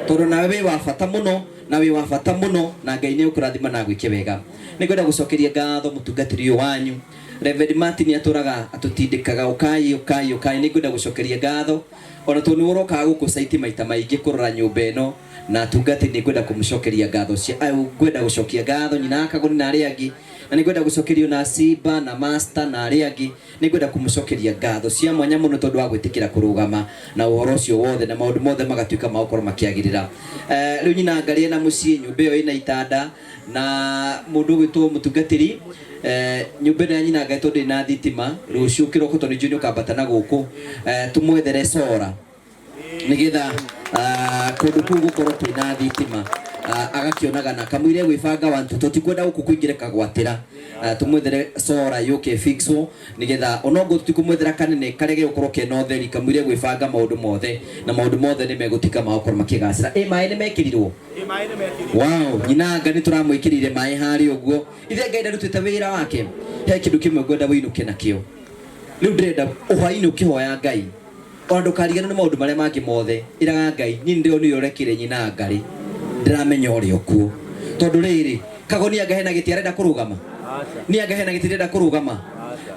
Tondũ nawe wĩ wa bata mũno na wĩ wa bata mũno na Ngai nĩ egũkũrathima na agwĩke wega. Nĩ ngwenda gũcokeria ngatho mũtungatĩri ũyũ wanyu Reverend Martin atũraga atũtindĩkaga ũkai ũkai ũkai. Nĩ ngwenda gũcokeria ngatho ona tondũ nĩwe ũrokaga gũkũ site maita maingĩ kũrora nyũmba ĩno na atungatĩri nĩ ngwenda kũmũcokeria ngatho cia ngwenda gũcokia ngatho nyina wa Kagoni na arĩa angĩ, na nĩ ngwenda gũcokerio na Simba na Master na arĩa angĩ. Nĩ ngwenda kũmũcokeria ngatho cia mwanya mũno tondũ wa gwĩtĩkĩra kũrũgama na ũhoro ũcio wothe na maũndũ mothe magatuĩka ma gũkorwo makĩagĩrĩra. Rĩu nyina Ngarĩ ena mũciĩ, nyũmba ĩyo ĩna itanda na mũndũ ũgwĩtwo mũtungatĩri. Nyũmba ĩno ya nyina Ngarĩ tondũ ĩna thitima, rũciũ kĩroko tondũ nĩ njũĩ nĩ ũkambata na gũkũ, tũmwethere cora nĩgetha kũndũ kũu gũkorwo kwĩna thitima, agakĩonaga na kamũira gwĩbanga wantu tũtikwenda gũkũ kũingĩre kagwatĩra, tũmwethere cora yũke fixwo nĩgetha onoguo tũtikũmwethera kanene karĩa gegũkorwo kena ũtheri kamũira gwĩbanga maũndũ mothe na maũndũ mothe nĩ megũtuĩka ma gũkorwo makĩgacĩra. Ĩ maĩ nĩ mekĩrirwo? Wow, nyina Nga nĩ tũramwĩkĩrĩire maĩ harĩa ũguo. Ithe Ngai ndarutĩte wĩra wake. He kĩndũ kĩmwe ngwenda wĩinũke nakĩo rĩu, ndĩrenda ũhwainĩ ũkĩhoya Ngai ona ndũkariganĩrwo nĩ maũndũ marĩa mangĩ mothe, ĩraga Ngai niĩ nĩndĩronire ũrekire nyina Ngarĩ, ndĩramenya ũrĩ okuo tondũ rĩrĩ Kagoni anga hena gĩtĩ arenda kũrũgama, nĩ anga hena gĩtĩ ndĩrenda kũrũgama,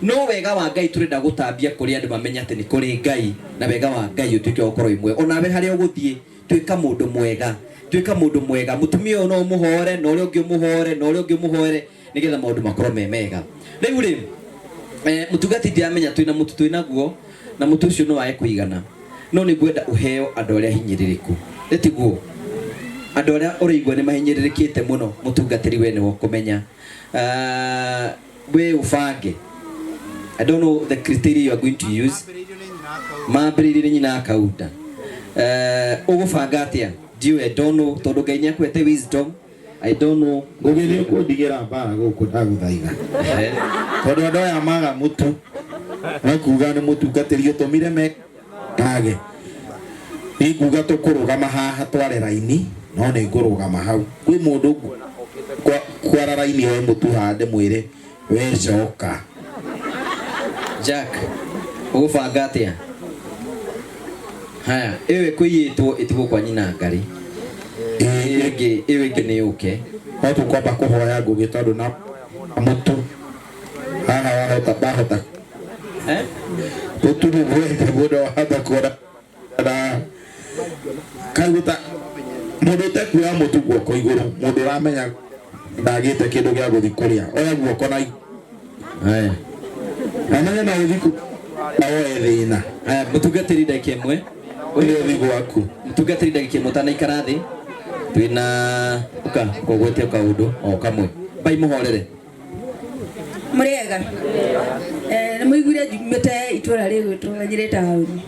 no wega wa Ngai tũrenda gũtambia kũrĩ andũ mamenye atĩ nĩ kũrĩ Ngai na wega wa Ngai ũtuĩke wa gũkorwo wĩ mwega. Onawe harĩa ũgũthiĩ tuĩka mũndũ mwega, tuĩka mũndũ mwega. Mũtumia ũyũ no ũmũhoere na ũrĩa ũngĩ ũmũhoere na ũrĩa ũngĩ ũmũhoere nĩgetha maũndũ makorwo me mega. Rĩu rĩ mũtungati ndiramenya twĩna mũtu twĩnaguo na mũtu ũcio no wae kũigana, no nĩ ngwenda ũheo andũ arĩa hinyĩrĩrĩku, ĩtiguo andũ arĩa ũraigua nĩ mahinyĩrĩrĩkĩte mũno, mũtungatĩri we nĩwe ũkũmenya. We ũbange, I don't know the criteria you are going to use. Mambĩrĩirio nĩ nyina Akaunda. Ũgũbanga atĩa? Ndiũĩ, I don't know, tondũ Ngai nĩ akũhete wisdom. I don't know. Ngũgĩthiĩ kũndigĩra mbara gũkũ ndagũthaitha, tondũ andũ aya maga mũtu mekuga nĩ mũtungatĩri ũtũmire mekage. Niĩ nguga tũkũrũgama haha tware raini, no nĩ ngũrũgama hau kwĩ mũndũ kwara raini oe mũtu haha ndĩmwĩre we coka. Jack, ũgũbanga atĩa? Haya, ĩyo ĩkũiyĩtwo ĩtigwo kwa nyina Ngarĩ. Ĩyo ĩngĩ, ĩyo ĩngĩ nĩ yũke. No tũkwamba kũhoya Ngũgĩ tondũ na mũtu haha wahota ndahota mũtu rĩu mũndũ wahota kuona na kaguta mũndũ ũtekuoya mũtu guoko igũrũ, mũndũ ũramenya ndagĩte kĩndũ gĩa gũthiĩ kũrĩa, oya guoko na Haya. Amenye na ũthiĩ na woe thĩna. Haya, mũtungatĩri ndagĩka ĩmwe. Ũyũ ũthiĩ gwaku. Mũtungatĩri ndagĩka ĩmwe ũtanaikara thĩ. Twĩna ũka kũgwetia kaũndũ o kamwe. Mbai mũhorere. Mũrĩega. Nĩ mũiguire njumĩte itũra rĩgwĩtwo Nyĩrĩ taũni.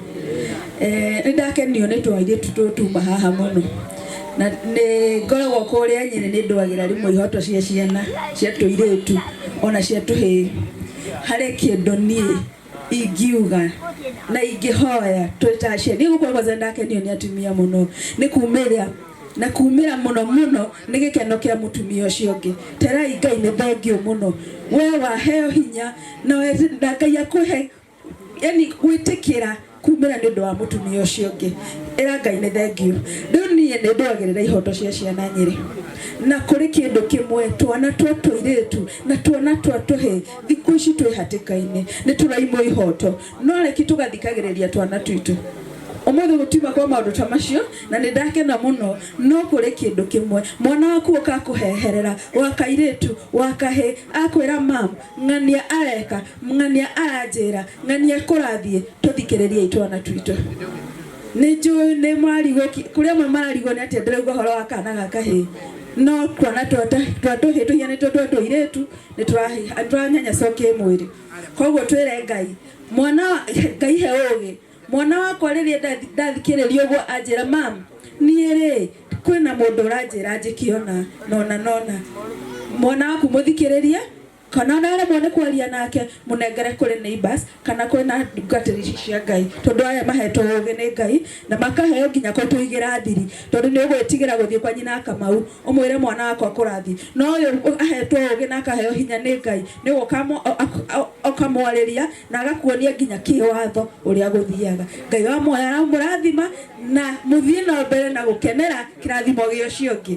Nĩ ndakenio nĩ twairĩtu tũtũ tuma haha mũno. Na nĩ ngoragwo kũrĩa Nyĩrĩ nĩ ndwagĩra rĩmwe ihoto cia ciana cia tũirĩtu ona cia tũhĩĩ. Harĩ kĩndũ niĩ ingiuga na ingĩhoya twĩ ta aciari. Niĩ gũkũ kwanza ndakenio nĩ atumia mũno nĩ kumĩra na kumĩra mũno mũno nĩ gĩkeno kĩa mũtumia ũcio ũngĩ. Terai Ngai nĩ thengiũ mũno. We waheo hinya na Ngai akũhe yani gwĩtĩkĩra kumĩra nĩ ũndũ wa mũtumia ũcio ũngĩ. Ĩra Ngai nĩ thengiũ. Rĩu niĩ nĩ ndũagĩrĩra ihoto cia ciana Nyĩrĩ. Na kũrĩ kĩndũ kĩmwe twana twa tũirĩtu na twana twa tũhĩĩ thikũ ici twĩ hatĩka-inĩ nĩ tũraimwo ihoto, no reke tũgathikagĩrĩria twana twitũ. Ũmũthĩ gũtiuma kwa maũndũ ta macio na nĩ ndakena mũno, no kũrĩ kĩndũ kĩmwe mwana waku ũkakũheherera wa kairĩtu wa kahĩĩ akwĩra mam ng'ania areka, ng'ania aranjĩra, ng'ania kũrathiĩ, tũthikĩrĩriei twana twitũ. Nĩ njũĩ nĩ mũrarigwo, kũrĩ amwe mararigwo nĩ atĩa ndĩrauga ũhoro wa kana ga kahĩĩ, no twana twa tũhĩĩ tũhianĩtwo twa tũirĩtu nĩ tũranyanyaswo kĩmwĩrĩ. Koguo twĩre Ngai, mwana Ngai he ũgĩ. Mwana wakwa rĩrĩa ndathikĩrĩria ũguo anjĩra, mam, niĩ rĩ kwĩna mũndũ ũranjĩra njĩke ona nona nona. Mwana waku mũthikĩrĩrie, kana ona aremwo nĩ kwaria nake, mũnengere kũrĩ neighbors kana kwĩ na ndungatĩri ici cia Ngai, tondũ aya mahetwo ũgĩ nĩ Ngai na makaheo nginya kũtũigĩra thiri, tondũ nĩ ũgwĩtigĩra gũthiĩ kwa nyina Kamau ũmwĩre mwana wakwa kũrathi, no ũyũ ahetwo ũgĩ na akaheo hinya nĩ Ngai nĩ ũgũka ũkamwarĩria na agakuonia nginya kĩwatho ũrĩa gũthiaga. Ngai wa muoyo aramũrathima na mũthiĩ na mbere na gũkenera kĩrathimo gĩa ũcio ũngĩ.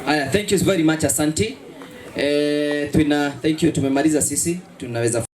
Aya, thank you very much, asante. Twina thank you, tumemaliza sisi, tunaweza.